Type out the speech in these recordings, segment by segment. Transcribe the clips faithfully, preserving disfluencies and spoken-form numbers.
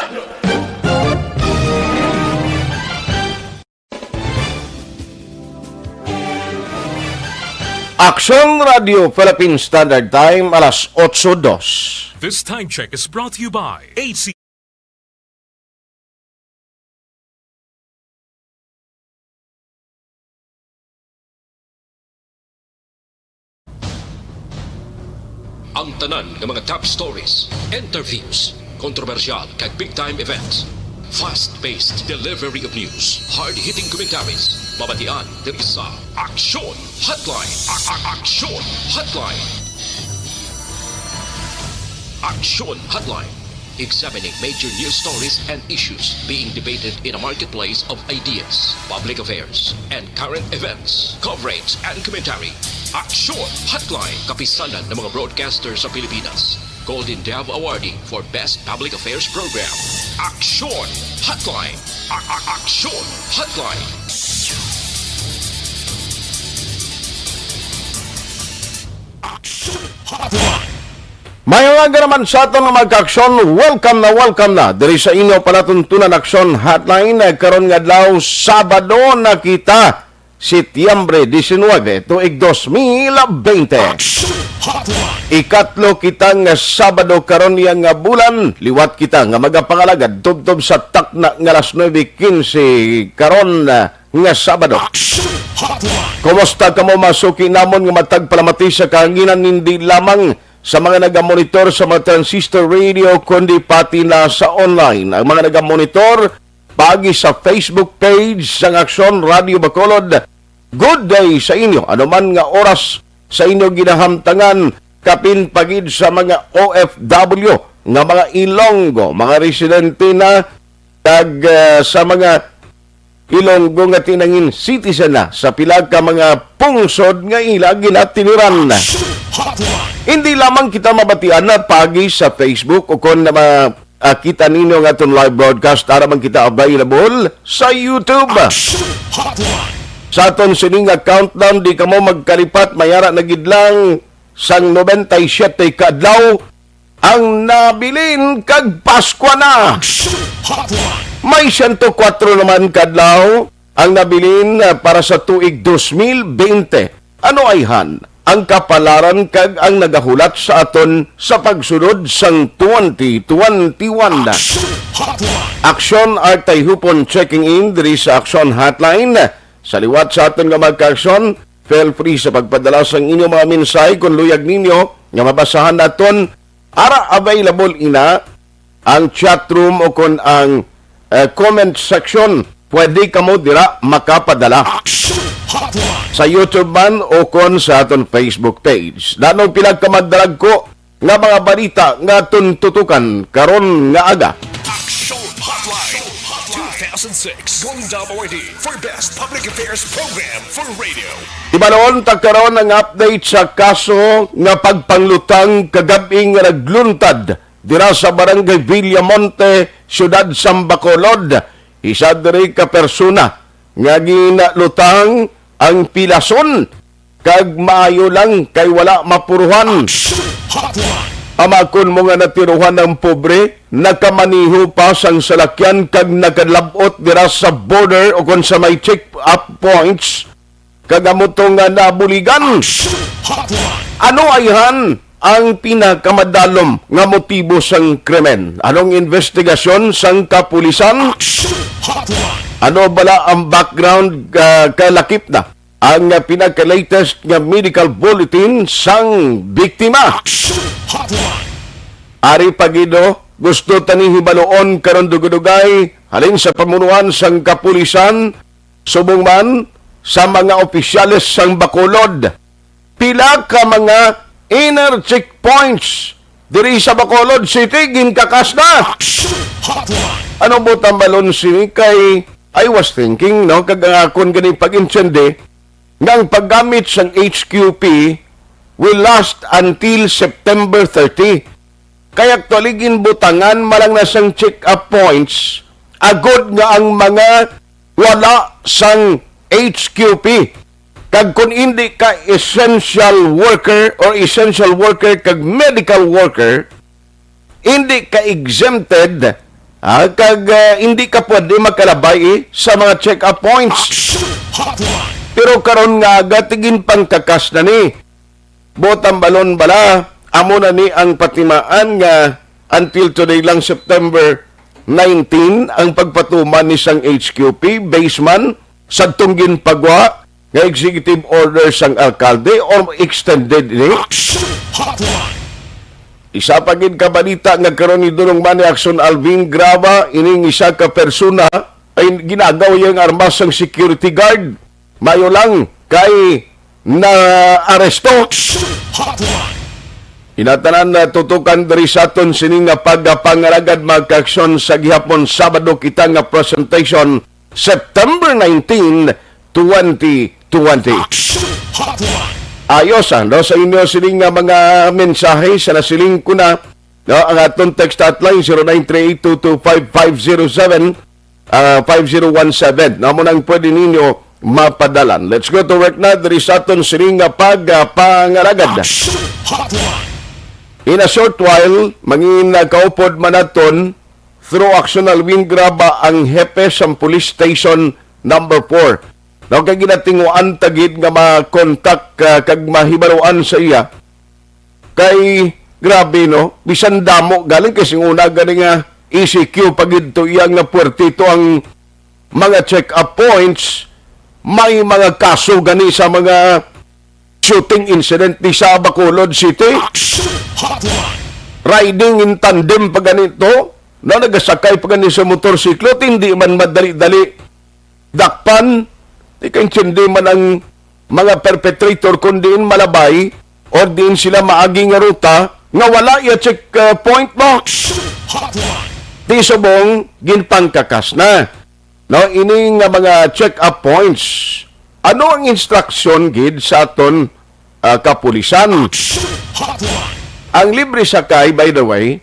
Aksyon Radio Philippine Standard Time, alas otso dos. This time check is brought to you by A C. Ang tanan nga mga top stories, interviews, kontrobersyal kag big time events, fast-paced delivery of news, hard-hitting commentaries, mabatian diri sa Aksyon Hotline. A- a- Aksyon Hotline. Aksyon Hotline. Examining major news stories and issues being debated in a marketplace of ideas, public affairs, and current events, coverage and commentary. Aksyon Hotline, kapisanan ng mga broadcaster sa Pilipinas. Golden Dove Awardee for Best Public Affairs Program. Aksyon Hotline. A- a- Aksyon Hotline. Aksyon Hotline. Mayong aga naman sa aton nga mga kaaksyon. Welcome na, welcome na diri sa inyo palatuntunan Aksyon Hotline. Eh, karon nga adlaw, Sabado na kita, Setyembre diecinuebe, tuig dos mil baynte. Aksyon Hotline. Ikatlo kita nga Sabado karon niya nga bulan. Liwat kita nga magapangalagad tubtob sa takna nga alas nuebe quince karon, ah, nga Sabado. Aksyon Hotline. Kumusta kamo, mga suki namon nga matag palamati sa kahanginan, hindi lamang sa mga nagamonitor sa mga transistor radio, kundi pati na sa online? Ang mga nagamonitor paagi sa Facebook page sang Aksyon Radio Bacolod, good day sa inyo. Ano man nga oras sa inyo ginahamtangan, kapin pa gid sa mga O F W nga mga Ilonggo, mga residente na, kag, ah, sa mga Ilonggo nga tinangin citizen na sa pila ka mga pungsod nga ila ginatiniran. Hindi lamang kita mabatian na paagi sa Facebook o kon na ma-, ah, kita ninyo nga aton live broadcast, ara man kita available sa YouTube. Sa aton sining nga countdown, di kamo magkalipat, mayara na gid lang sang nobenta y siyete ka adlaw ang nabilin kag Paskwa na. Action Hotline. May siyento kwatro naman ka adlaw ang nabilin, ah, para sa tuig dos mil bente. Ano ayhan ang kapalaran kag ang nagahulat sa aton sa pagsulod sang twenty twenty-one? Action Hotline. Aksyon Artay Hupon checking in diri sa Aksyon Hotline. Sa liwat sa aton nga mga kaaksyon, feel free sa pagpadala sang inyong mga mensahe kon luyag ninyo nga mabasahan naton. Ara, available ina ang chat room o kon ang, eh, comment section. Pwede kamo dira makapadala. Action Hotline. Sa YouTube man o kon sa aton Facebook page. Nanong pila ka madalagko nga mga balita nga aton tutukan karon nga aga. Action Hotline two thousand six Golden Dove Awardee for Best Public Affairs Program for Radio. Ibaloon ta karon ang update sa kaso nga pagpanglutang kagab-i nga nagluntad dira sa Barangay Villamonte, Siyudad sang Bacolod. Isa diri ka persona nga ginalutang ang pilason kag maayo lang kay wala mapuruhan. Action Hotline. Amakon mo nga natiruhan ang pobre, nakamaneho pa sang salakyan kag nakalab-ot dira sa border o kon sa may check-up points, kag amo to nga nabuligan. Action Hotline. Ano ayhan ang pinakamadalom nga motibo sang krimen? Anong investigasyon sang kapulisan? Action Hotline. Ano bala ang background, ah, kalakip na ang, ah, pinaka-latest nga medical bulletin sang biktima? Action Hotline. Ari pa gid, gusto ta ni hibaluon karon dugay-dugay halin sa pamunuan sang kapulisan, subong man sa mga opisyales sang Bacolod. Pila ka mga inner checkpoints diri sa Bacolod City ginkakas na. Action Hotline. Ano mo tambalon sini kay I was thinking, no, kag ang akon gani pag-intindi nga ang paggamit sang H Q P will last until September thirty. Kay actually, ginbutangan man lang na sang check-up points, agod nga ang mga wala sang H Q P, kag kung hindi ka essential worker or essential worker kag medical worker, hindi ka exempted Ah, kag, ah, hindi ka pwede makalabay, eh, sa mga check-up points. Action Hotline. Pero karon nga aga, tigin pangkakas na ni. Buot hambalon bala, amo na ni ang patimaan nga until today lang, September nineteen, ang pagpatuman ni sang H Q P, baseman, sadtong ginpagwa nga executive order sang alkalde or extended ini. Action Hotline. Isa pa gid ka balita nga karon ni Dulong Manny Action Alvin Graba, ining isa ka persona ay ginagaw iyang armas sang security guard. Mayo lang kay naaresto. Action Hotline. Inatanan na tutukan diri sa aton sini nga pagpangalagad, mga kaaksyon, sa gihapon Sabado kita nga presentation, September nineteen, twenty twenty. Action Hotline. Ayos, ano, sa inyo sini nga mga mensahe, sa nasiling ko na, no, ang aton text hotline, zero nine three eight two two five five zero seven, ah, five zero one seven. Namo nang pwede ninyo mapadalan. Let's go to work na diri sa aton sining nga pag, ah, pangalagad. Action Hotline. In a short while, mangin, ah, kaupod man naton through Action Alvin Graba, ang hepe sang Police Station number four. Now, kay ginatinguan ta gid nga ma-contact, ah, kag mahibaluan sa iya. Kay grabe, no? Bisan damo galing kay sing una gani nga E C Q pa gid to iya nga puwerte to ang mga check-up points, may mga kaso gani sa mga shooting incident di sa Bacolod City. Action Hotline. Riding in tandem pa gani to, na nagasakay pa gani sa motorsiklo, hindi man madali-dali dakpan, di kaintindi man ang mga perpetrator kon diin malabay or diin sila maagi nga ruta nga wala iya check, uh, point mo. Action Hotline. Di subong ginpangkakas na. No, ini nga mga check-up points. Ano ang instruction gid sa aton, ah, kapulisan? Action Hotline. Ang libre sakay, by the way,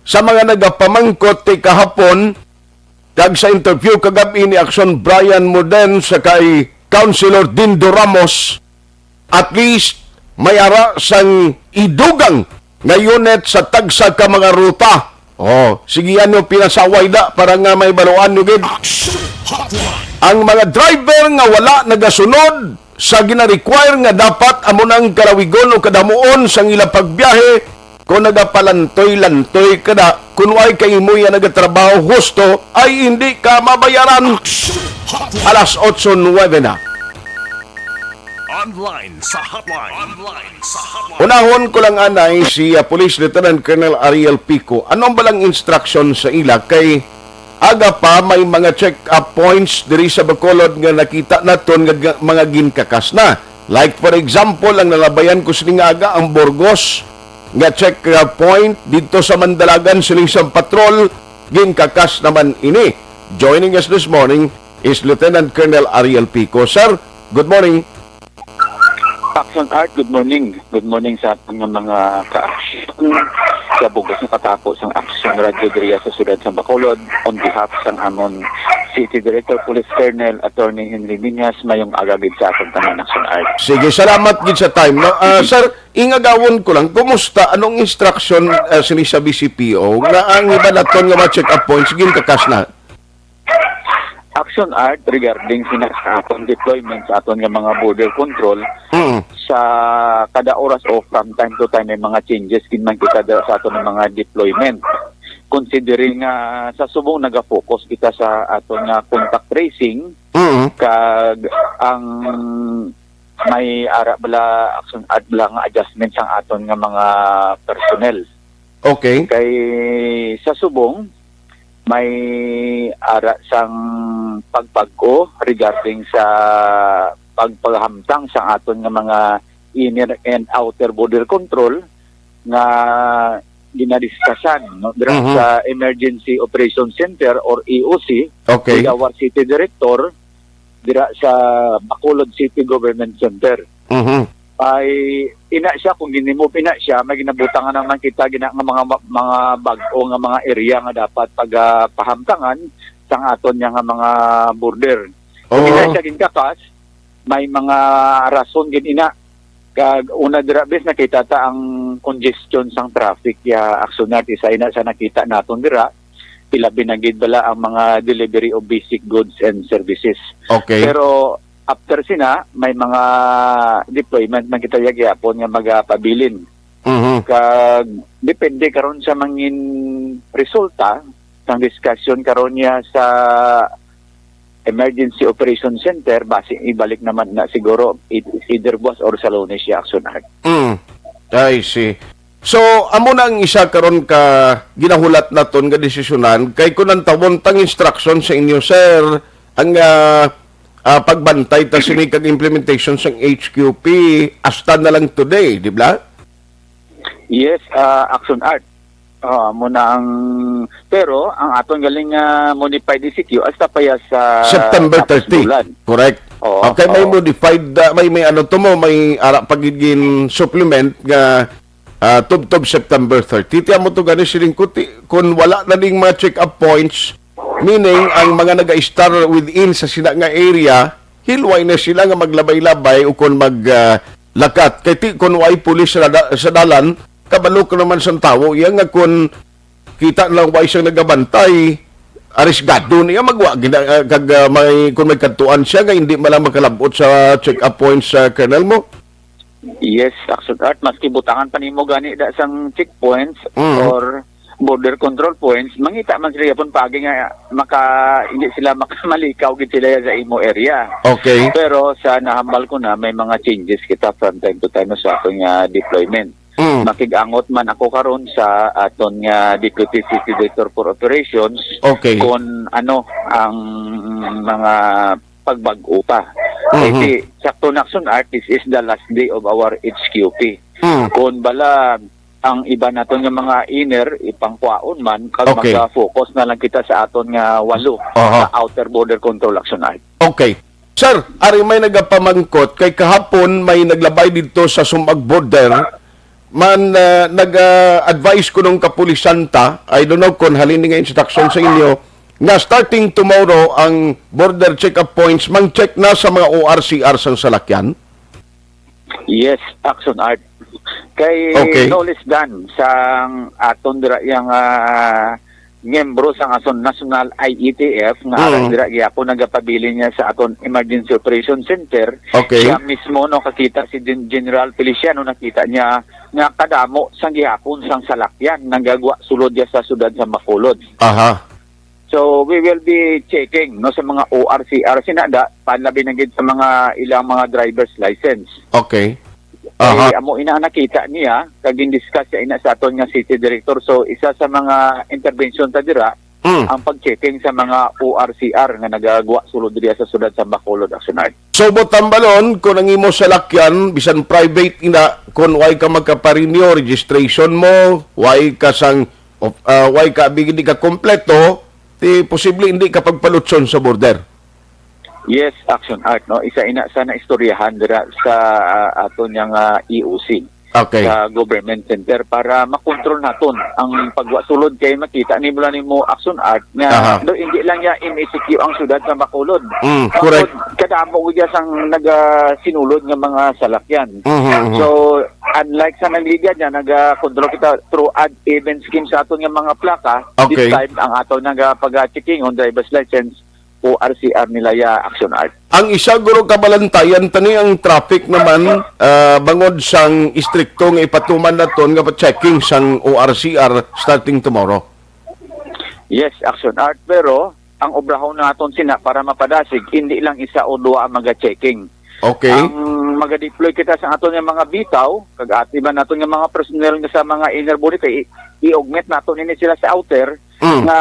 sa mga nagapamangkot ti kahapon, kag sa interview kagab-i ni Action Brian Morden sa kay Councilor Dindo Ramos, at least may ara sang idugang nga unit sa tagsa ka mga ruta. Oh, sige, ano, pinasaway da para nga may baluan nyo gid. Action Hotline. Ang mga driver nga wala nagasunod sa gina-require nga dapat amo nang kalawigon o kadamuon sang ila pagbiyahe, kung nagapalantoy-lantoy ka na, kung way kay imo yan nagatrabaho husto, ay hindi ka mabayaran. Action Hotline. Alas otso nuwebe na. Online sa hotline. Online sa hotline. Unahon ko lang anay si, ah, Police Lieutenant Colonel Ariel Pico. Ano ang balang instruction sa ila kay aga pa may mga check-up points diri sa Bacolod nga nakita naton nga, nga mga ginkakas na. Like, for example, ang nalabayan ko sini nga aga, ang Burgos nga check, uh, point dito sa Mandalagan, siling sang patrol, ginkakas naman ini. Joining us this morning is Lieutenant Colonel Ariel Pico. Sir, good morning. Action Art, good morning. Good morning sa ating mga ka-action sa bugos nga katapo sang Action Radio diriya sa siyudad sa Bacolod. On behalf sang amon City Director Police Colonel Attorney Henry Miñas, mayong aga gid sa aton tanan, Action Art. Sige, salamat gid sa time, no? Ah, sir, ingagawon ko lang, kumusta? Anong instruction, ah, sini sa B C P O nga ang iba naton nga mga check-up points ginkakas na? Action Art, regarding sina sa aton deployment sa aton nga mga border control, Mm. sa kada oras o from time to time may mga changes gid man kita dira sa aton nga mga deployment. Considering nga sa subong naga-focus kita sa aton nga contact tracing, Mm. kag ang may ara bala, Action Art, bala nga adjustment sang aton nga mga personnel. Okay. Kay sa subong, may ara sang pagbag-o regarding sa pagpahamtang sang aton nga mga inner and outer border control nga ginadiskusan, no, dira Mhm. sa Emergency Operation Center or E O C, Okay. with our city director, dira sa Bacolod City Government Center. Mhm. Ay, ina siya, kung gini-move ina siya, may ginabutangan naman kita gina, nga mga, mga bag-o nga mga area nga dapat pagapahamtangan sang aton niya nga mga border. So, Oo. ina siya ginkakas, may mga rason gid ina. Kag una dira, bes, nakita ta ang congestion sang traffic, ya, Action Art, isa ina sa nakita naton dira. ilabi na gid bala ang mga delivery of basic goods and services. Okay. Pero after sina, may mga deployment man kita gihapon nga magapabilin. Mhm. Kag depende karon sa mangin resulta sang discussion karon niya sa Emergency Operation Center, basi ibalik naman na siguro, it-, either buwas or sa Lunes siya, Action Art. Mm. I see. So, amo na ang isa karon ka ginahulat naton nga desisyonan, kay kun ang tawon tang instruction sa inyo, sir, ang, ah, ah, pagbantay ta sini kag implementation sang H Q P hasta na lang today, di ba? Yes, ah, Action Art. Ah, mo na ang, pero ang aton galing nga modified E C Q hasta pa ya sa September tapos thirty. Bulan. Correct. Oo, Okay, may oo. modified, ah, may, may ano to mo, may ara pa gid gin supplement nga, ah, tubtob September thirty. Tiyan mo to gani siling kuti, kung wala na ding mga check-up points, meaning ang mga naga-star within sa sila nga area, hilway na sila nga maglabay-labay o kung mag, ah, lakat. Kay ti, kung way pulis sa, da- sa dalan, kabalo ko naman sang tawo iya nga kung kita lang way siyang nagabantay, arisgado niya magwa gina, ah, kag, ah, may, kung may kadtuan siya nga hindi man lang makalabot sa check-up points sa Colonel mo. Yes, Action Art, maski butangan pa nimo gani da sang checkpoints Mm. or border control points, mangita man sila yapon pagi nga maka hindi sila makamalikaw gid sila sa imo area. Okay. Pero sa nahambal ko na, may mga changes kita from time to time sa aton nga deployment. Mm. Makig-angot man ako karon sa aton nga Deputy City Director for Operations Okay. kung ano ang mga pagbag-o pa. Kay Mhm. si sakto na, Action Art, this is the last day of our H Q P. Mm. Kung bala ang iba naton nga mga inner, ipangkwaon man, kag Okay. mag-focus na lang kita sa aton nga walo Aha. sa outer border control, Action Art. Okay. Sir, ari may nagapamangkot kay kahapon may naglabay dito sa Sumag border. Man, ah, nag-advise ko nung kapulisan ta, I don't know kung halin nga instruction sa inyo, nga starting tomorrow ang border check-up points, mang-check na sa mga O R C R sang salakyan? Yes, Action Art. Kay Okay. no less than sang aton dira yang, ah, miyembro sang aton National I E T F nga ara Mm. dira gyapon nagapabilin niya sa aton Emergency Operation Center. Okay. Siya mismo, no, kakita si Gen-, General Feliciano, nakita niya nga kadamo sang gihapon sang salakyan nagagwa sulod niya sa siyudad sa Bacolod. Aha. So, we will be checking, no, sa mga O R C R sinada, panlabi na gid sa mga ilang mga driver's license. Okay. Kay Aha. amo ina ang nakita niya, kag gindiscuss siya ina sa aton nga city director. So, isa sa mga intervention ta dira, Mm. ang pag-checking sa mga O R C R nga nagagwa sulod diri sa siyudad sa Bacolod, Action Art. So, buot hambalon, kung ang imo salakyan, bisan private ina, kung way ka magkaparenew, registration mo, way ka sang, of, ah, way ka, abi, hindi ka kompleto, ti posible hindi ka pagpalutson sa border. Yes, Action Art, no? Isa ina sa naistoryahan dira sa, ah, aton yang, ah, E O C Okay. sa government center para makontrol naton ang pagwa sulod kay makita ni mula nimo, Action Art, nga Aha. do, hindi lang ya M E C Q ang siyudad sa Bacolod. Mm, Bacolod, correct. kadamo gud ya sang nagasinulod nga mga salakyan. Mhm, mhm. So, unlike sa nagligad niya, nagakontrol kita through odd even scheme sa aton nga mga plaka. Okay. This time, ang aton nga pag-checking on driver's license, O R C R nila ya, Action Art. Ang isa guro kabalantayan tani ang traffic naman, ah, bangod sang istrikto nga ipatuman naton nga pa-checking sang O R C R starting tomorrow. Yes, Action Art, pero ang obrahon naton sina para mapadasig, hindi lang isa o duha ang maga-checking. Okay. Ang maga-deploy kita sa aton nga mga bitaw, kag ati man naton nga mga personnel nga sa mga inner body, kay i-, i-augment naton ini sila sa outer, Mm. nga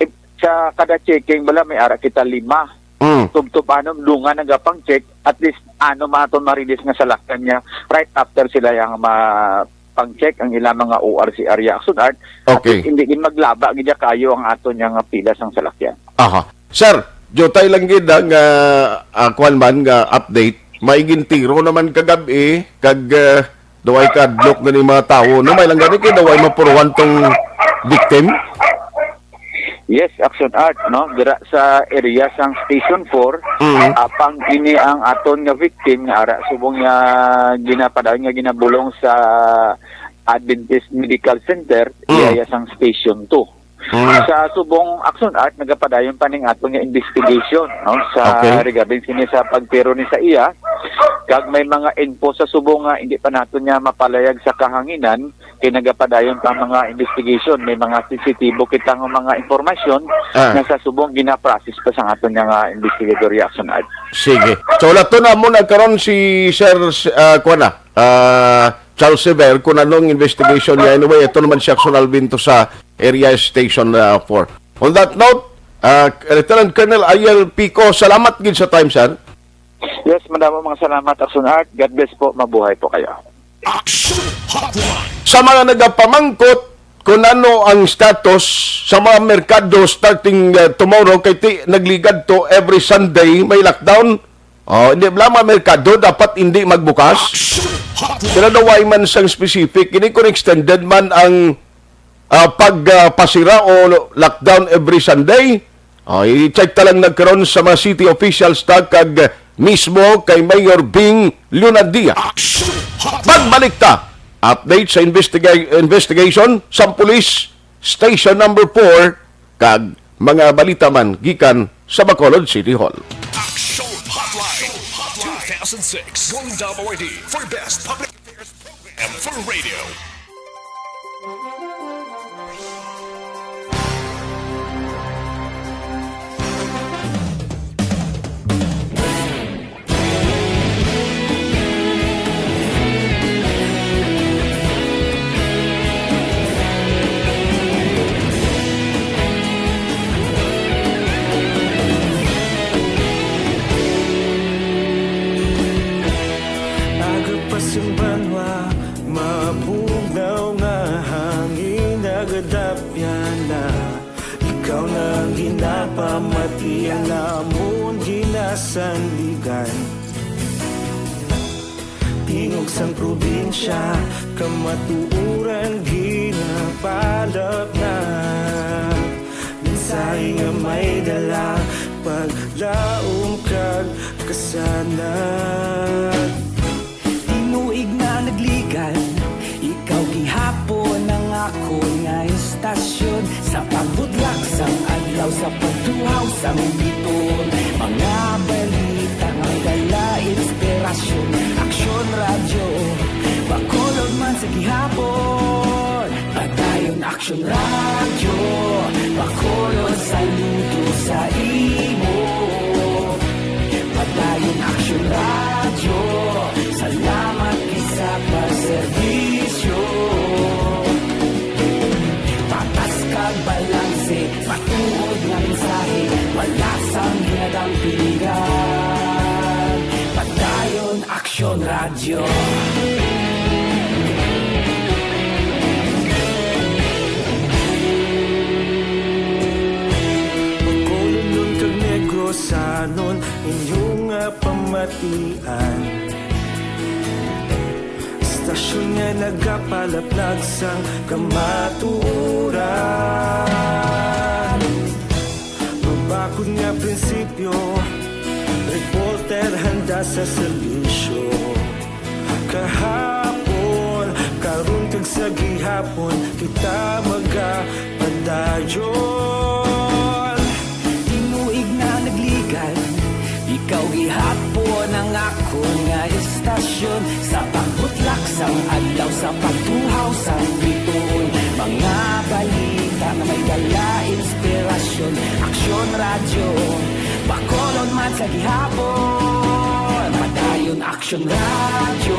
i-, sa kada checking, bala, may ara kita lima. Mm. Tubtob anom, dungan nagapang-check, at least, ano man aton ma-release nga salakyan niya, right after sila yang ma-, pang-check ang ilang mga O R C R ya, Action Art. At Okay. least, hindi gid maglaba gid ya kayo ang aton yang pila sang salakyan. Aha. Sir, diutay lang gid ang, ah, ah, kuwan man nga update. May gintiro naman kagab-i, kag, ah, duway ka adlok na ni mga tawo. No, may lang gani kay duway mapuruhan tong victim. Yes, Action Art, no? Dira sa area sang Station four, Mhm. apang ini ang aton nga victim nga ara subong nga ginapadayon nga ginabulong sa Adventist Medical Center, Mhm. iya ya sang Station two. Mm. Sa subong Action Art, nagapadayon pa ning aton nga investigation, no, sa Okay. regarding sini sa pagtiro ni sa iya. Kag may mga info sa subong nga hindi pa nato niya mapalayag sa kahanginan, kay nagapadayon pa mga investigation. May mga sensitibo kita nga mga impormasyon Ah. nga sa subong ginaprocess pa sa aton nga investigator Action Art. Sige. So, lato na mo nagkaron si Sir, ah, kuwan na, ah, Charles Sever, kung anong investigation niya. Anyway, ito naman si Action Alvin to sa Area Station, ah, four. On that note, ah, Lieutenant Colonel Ariel Pico, salamat gid sa time, sir. Yes, madamo mga salamat, Action Art. God bless po. Mabuhay po kayo. Action Hotline. Sa mga nagapamangkot kung ano ang status sa mga merkado starting, uh, tomorrow, kay ti-, nagligad to every Sunday may lockdown. Oh, hindi lang mga merkado dapat hindi magbukas. Action Hotline. Sila daw way man sang specific. Hindi kung extended man ang, uh, pag, uh, pasira o lockdown every Sunday. Oh, i-check ta lang nagkaron sa mga city officials ta kag mismo kay Mayor Bing Leonardia. Action Hotline. Pagbalik ta, update sa investiga-, investigation sa Police Station Number Four kag mga balita man gikan sa Bacolod City Hall. Action Hotline two thousand six Golden Dome Awardee for Best Public Affairs Program for Radio. Aga pa sing banwa, mabugnaw nga hangin nagadapyan na. Ikaw na ang ginapamatian namon ginasandigan. Tingog sang probinsya, kamatuoran ginapalapnag. Mensahe nga may dala, paglaom kag kasanag. Tinuig na nagligan, ikaw gihapon ang akon nga istasyon. Sa pagbudlak sang adlaw, sa pagtuhaw sang bituon, mga balita nga may dala inspirasyon. Aksyon Radyo, Bacolod man sa gihapon. Padayon Aksyon Radyo, Bacolod, saludo sa imo. Padayon Aksyon Radyo, salamat gid sa pagserbisyo. Patas kag balanse, matuod nga mensahe, wala sang ginadampingan. Padayon Aksyon Radyo. Bacolodnon kag Negrosanon, inyo nga pamatian. Istasyon nga nagapalapnag sang kamatuoran. Mabakod nga prinsipyo, reporter handa sa serbisyo. Kahapon, karon kag sa gihapon, kita magapadayon. Tinuig na nagligan, ikaw gihapon ang akon nga istasyon. Sa pagbutlak sang adlaw, sa pagtuhaw sang bituon, mga balita nga may dala inspirasyon. Aksyon Radyo, Bacolod man sa gihapon. Padayon Aksyon Radyo,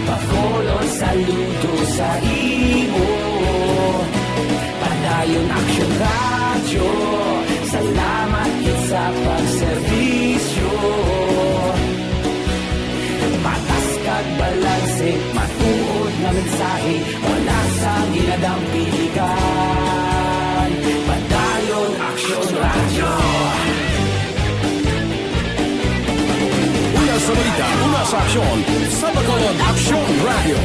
Bacolod, saludo sa imo. Padayon Aksyon Radyo, salamat gid sa pagserbisyo. Patas kag balanse, matuod nga mensahe, wala sang ginadampingan. Padayon Aksyon Radyo. Una sa balita, una sa aksyon, sa Bacolod Aksyon Radyo.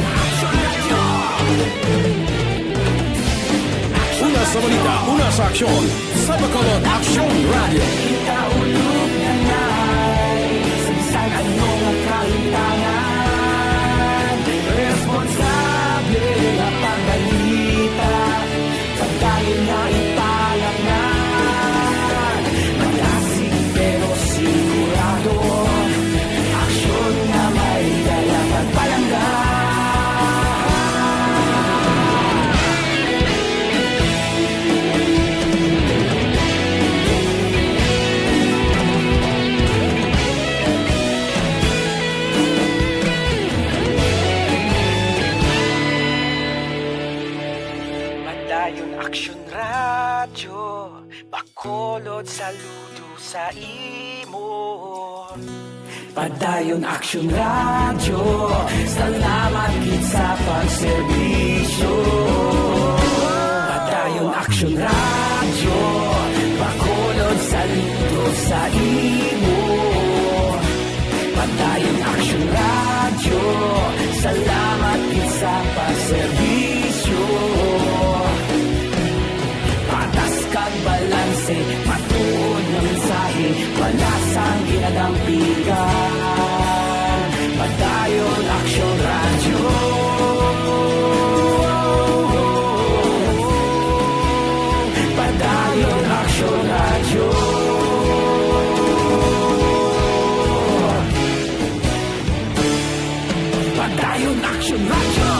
Una sa balita, una sa aksyon, sa Bacolod Aksyon Radyo. Kita ulog na na'y sa bisan ano nga kahintangan. Responsable nga pagbalita, padayon nga ipa- Bacolod, saludo sa imo. Padayon Aksyon Radyo, salamat gid sa pagserbisyo. Padayon Aksyon Radyo, Bacolod, saludo sa imo. Padayon Aksyon Radyo, salamat gid sa pagserbisyo. Patas kag balanse, matuod nga mensahe, wala sang ginadampigan. Padayon Aksyon Radyo. Padayon Aksyon Radyo. Padayon Aksyon Radyo.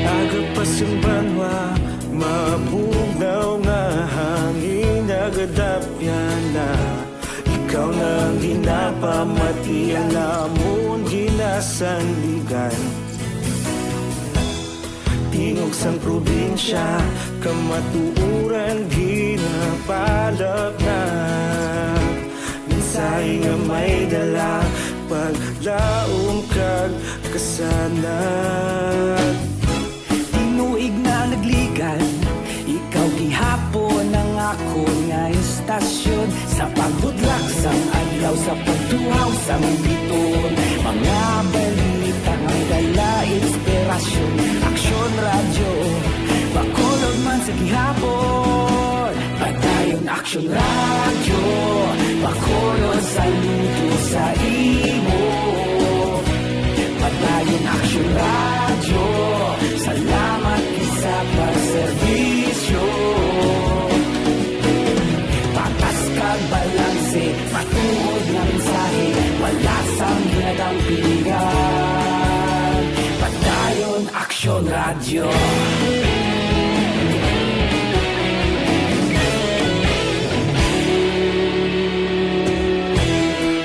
Aga pa sing banwa, mabugnaw nga hangin nagadapyan na. Ikaw na ang ginapamati, ang amon ginasandigan. Tingog sang probinsya, kamatuoran ginapalapnap. Mensahe nga may dala, paglaom kag kasanag. Tinuig na nagligad, ikaw gihapon ang akon nga istasyon. Sa pagbudlak sang adlaw, sa pagtuhaw sang biton, mga balita nga may dala inspirasyon. Aksyon Radyo, Bacolod man sa gihapon. Padayon Aksyon Radyo, Bacolod, saludo sa imo. Padayon Aksyon Radyo, salamat gid sa pagserbisyo. Patas kag balanse, matuod nga mensahe, wala sang ginadampigan. Padayon Aksyon Radyo.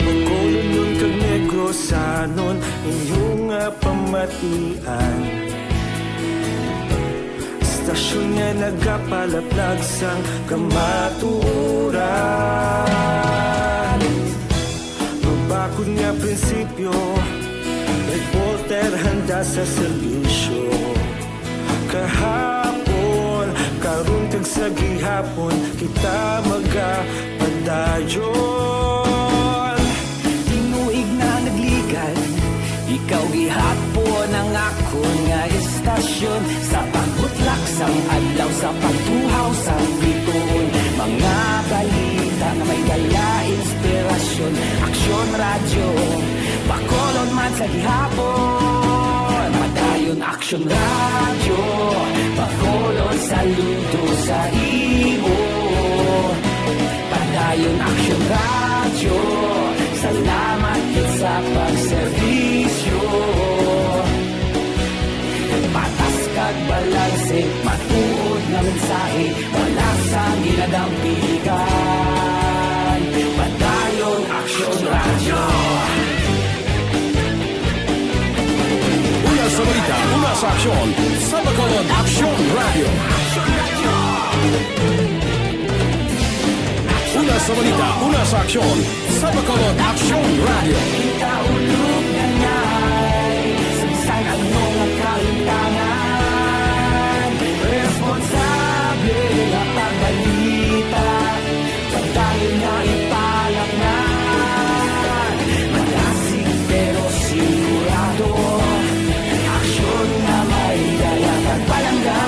Bacolod kag Negrosanon, inyo nga pamatian. Istasyon nga nagapalaplag sang kamatuoran. Mabakod nga prinsipyo, reporter handa sa serbisyo. Kahapon, karon kag sa gihapon, kita magapadayon. Tinuig na nagligad, ikaw gihapon ang akon nga istasyon. Sa pagbutlak sang adlaw, sa pagtuhaw sang bituon, mga balita nga may dala inspirasyon. Aksyon Radyo, Bacolod man sa gihapon. Padayon Aksyon Radyo, Bacolod, saludo sa imo. Padayon Aksyon Radyo, salamat gid sa pagserbisyo. Patas kag balanse, matuod nga mensahe, wala sang ginadampigan. Padayon Aksyon Radyo. Una sa balita, una sa aksyon, sa Bacolod Aksyon Radyo. Una sa balita, una sa aksyon, sa Bacolod Aksyon Radyo. Kita ulog na ngay, sa bisan ano nga kalimtangan, responsable nga pagbalita. Padayon nga ipalapngan, madasig pero sigurado, aksyon nga may dala kag palangga.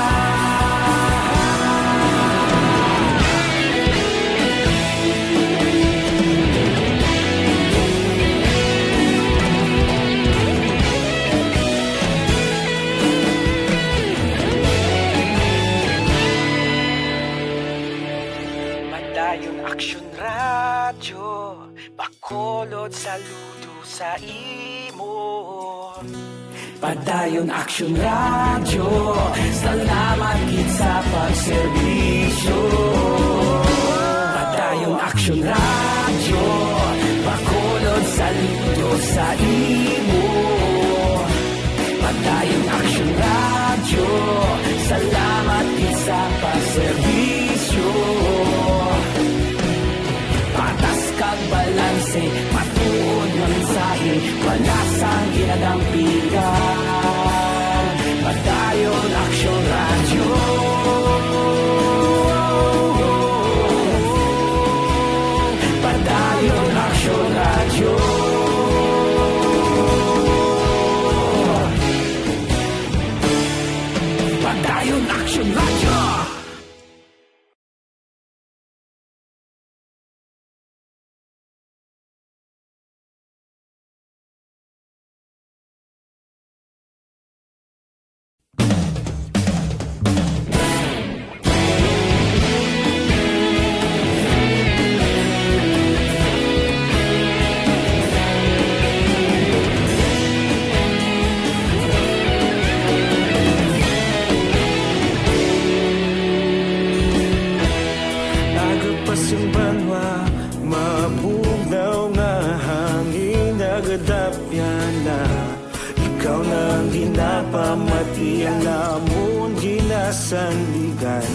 Padayon Aksyon Radyo, Bacolod, saludo sa imo. Padayon Aksyon Radyo, salamat gid sa pagserbisyo. Padayon Aksyon Radyo, Bacolod, saludo sa imo. Padayon Aksyon Radyo, salamat gid sa pagserbisyo. Patas kag balanse, matuod nga mensahe, wala sang ginadampigan. Padayon Aksyon Radyo. Padayon Aksyon Radyo. Padayon Aksyon Radyo. Aga pa sing banwa, mabugnaw nga hangin, nagadapyan na. Ikaw na ang ginapamati, ang amon ginasandigan.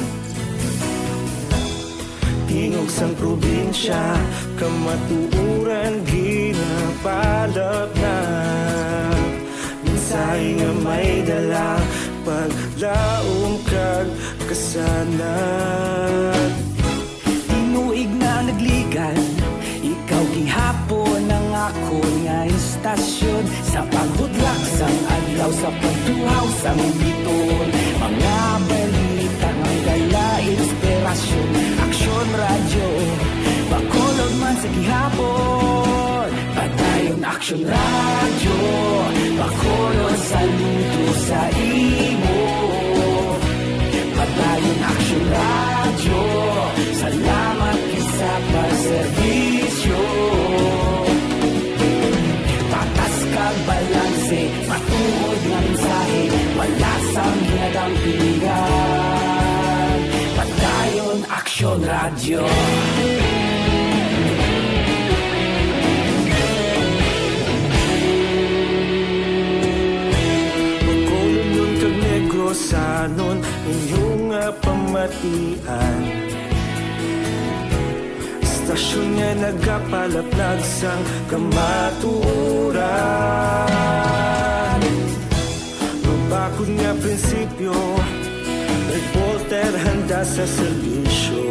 Tingog sang probinsya, kamatuoran ginapalapnap. Mensahe nga may dala, paglaom kag kasanag. Tinuig na nagligan, ikaw gihapon ang akon nga istasyon. Sa pagbutlak sang adlaw, sa pagtuhaw sang bituon, mga balita nga may dala inspirasyon. Aksyon Radyo, Bacolod man sa gihapon. Padayon Aksyon Radyo, Bacolod, saludo sa imo. Padayon Aksyon Radyo, salamat gid sa pagserbisyo. Patas kag balanse, matuod nga mensahe, wala sang ginadampigan. Padayon Aksyon Radyo. Bacolodnon kag Negrosanon, inyo nga pamatian. Istasyon nga nagapalaplag sang kamatuoran. Mabakod nga prinsipyo, reporter handa sa serbisyo.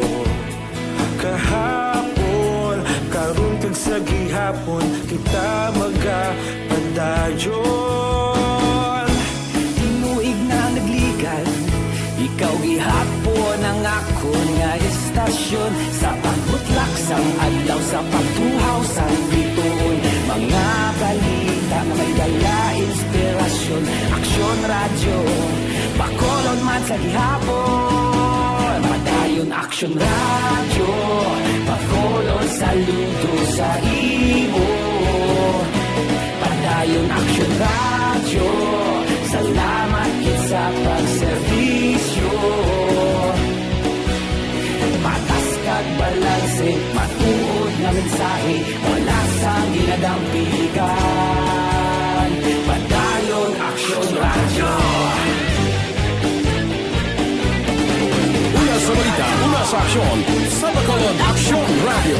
Kahapon, karon kag sa gihapon, kita magapadayon. Tinuig na nagligan, ikaw gihapon ang akon nga istasyon. Sa pagbutlak sang adlaw, sa pagtuhaw sang bituon, mga balita nga may dala inspirasyon. Aksyon Radyo, Bacolod man sa gihapon. Padayon Aksyon Radyo, Bacolod, saludo sa imo. Padayon Aksyon Radyo, salamat gid sa pagserbisyo. Patas kag balanse, matuod nga mensahe, wala sang ginadampigan. Padayon Aksyon Radyo. Una sa balita, una sa aksyon, sa Bacolod Aksyon Radyo.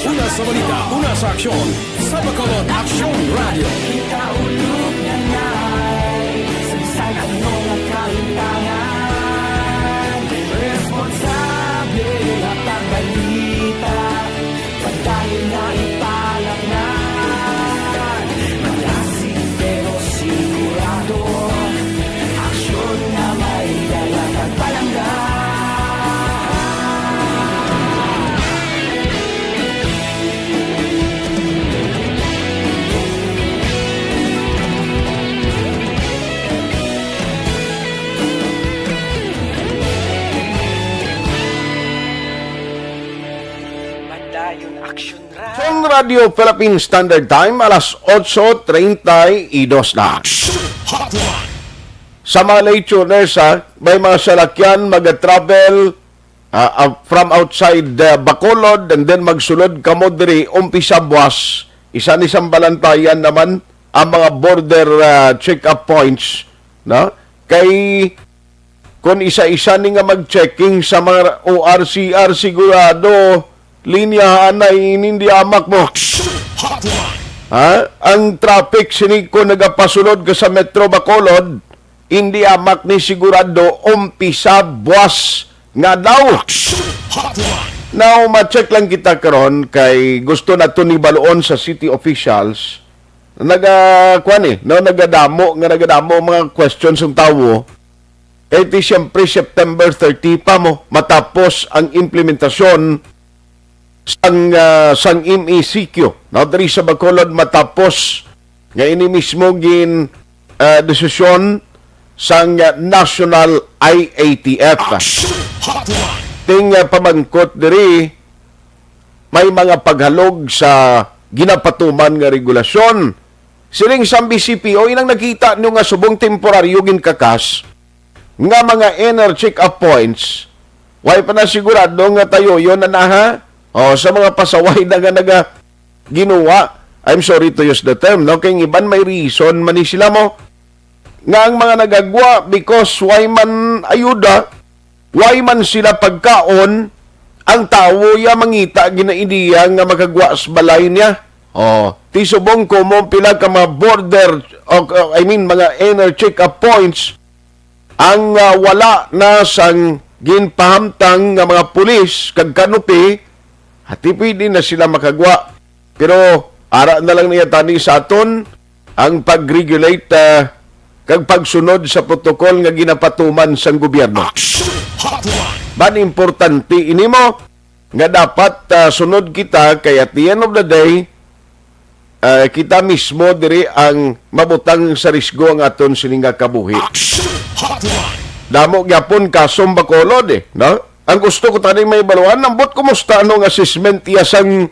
Una sa balita, una sa aksyon, sa Bacolod Aksyon Radyo. Kita ulog na nay, sa bisan ano nga kahintangan, responsable nga pagbalita. Padayon na ipalapnan, malasig pero sigurado, aksyon nga may dala kag palangga. Radio Philippine Standard Time, alas otso treinta y dos na. Action Hotline. Sa mga late tuners, ha, may mga salakyan mag-travel, ah, ah, from outside, ah, Bacolod, and then magsulod kamo diri, umpisa buwas, isa ni sang balantayan naman ang mga border, ah, check-up points, no? Kay kung isa-isa ni nga mag-checking sa mga O R C R, sigurado, linya anay, hindi amak mo. Action Hotline. Ha? Ang traffic sini ko nagapasulod ka sa Metro Bacolod, hindi amak ni sigurado, umpisa buwas nga daw. Action Hotline. Now, ma-check lang kita karon kay gusto nato ni baluon sa city officials. Naga, kuwan eh, no? Nagadamo, nga nagadamo ang mga questions ng tawo. Eh, di siyempre, September thirty pa mo, matapos ang implementasyon sang, ah, sang M E C Q, no? Diri sa Bacolod, matapos nga ini mismo gin, ah, desisyon sang, ah, National I A T F. Action Hotline. Ting, ah, pamangkot diri, may mga paghalog sa ginapatuman nga regulasyon. Siling sang B C P O, inang nakita nyo nga subong temporaryo ginkakas nga mga inner check-up points, way pa na sigurado nga tayoyon na naha. O, sa mga pasaway na nga naga ginuwa, I'm sorry to use the term, no? Kay ang iban may reason man ni sila mo nga ang mga nagagwa because way man ayuda, way man sila pagkaon, ang tawo ya mangita ginaidea nga makagwa sa balay niya. Oh, ti subong ko mo pila ka mga border, o, o, I mean, mga inner check-up points ang, ah, wala na sang ginpahamtang nga mga pulis kag kanupi, ati pwede na sila makagwa. Pero ara na lang niya tani sa aton ang pag-regulate, ah, kag pagsunod sa protocol nga ginapatuman sang gobyerno. Action Hotline. Ban importante ini mo nga dapat, ah, sunod kita kay at the end of the day, ah, kita mismo diri ang mabutang sa risgo ang aton sini nga kabuhi. Action Hotline. Damo gyapon kasong Bacolod eh, no? Ang gusto ko tani may baluan, ambot kumusta ano ang assessment iya sang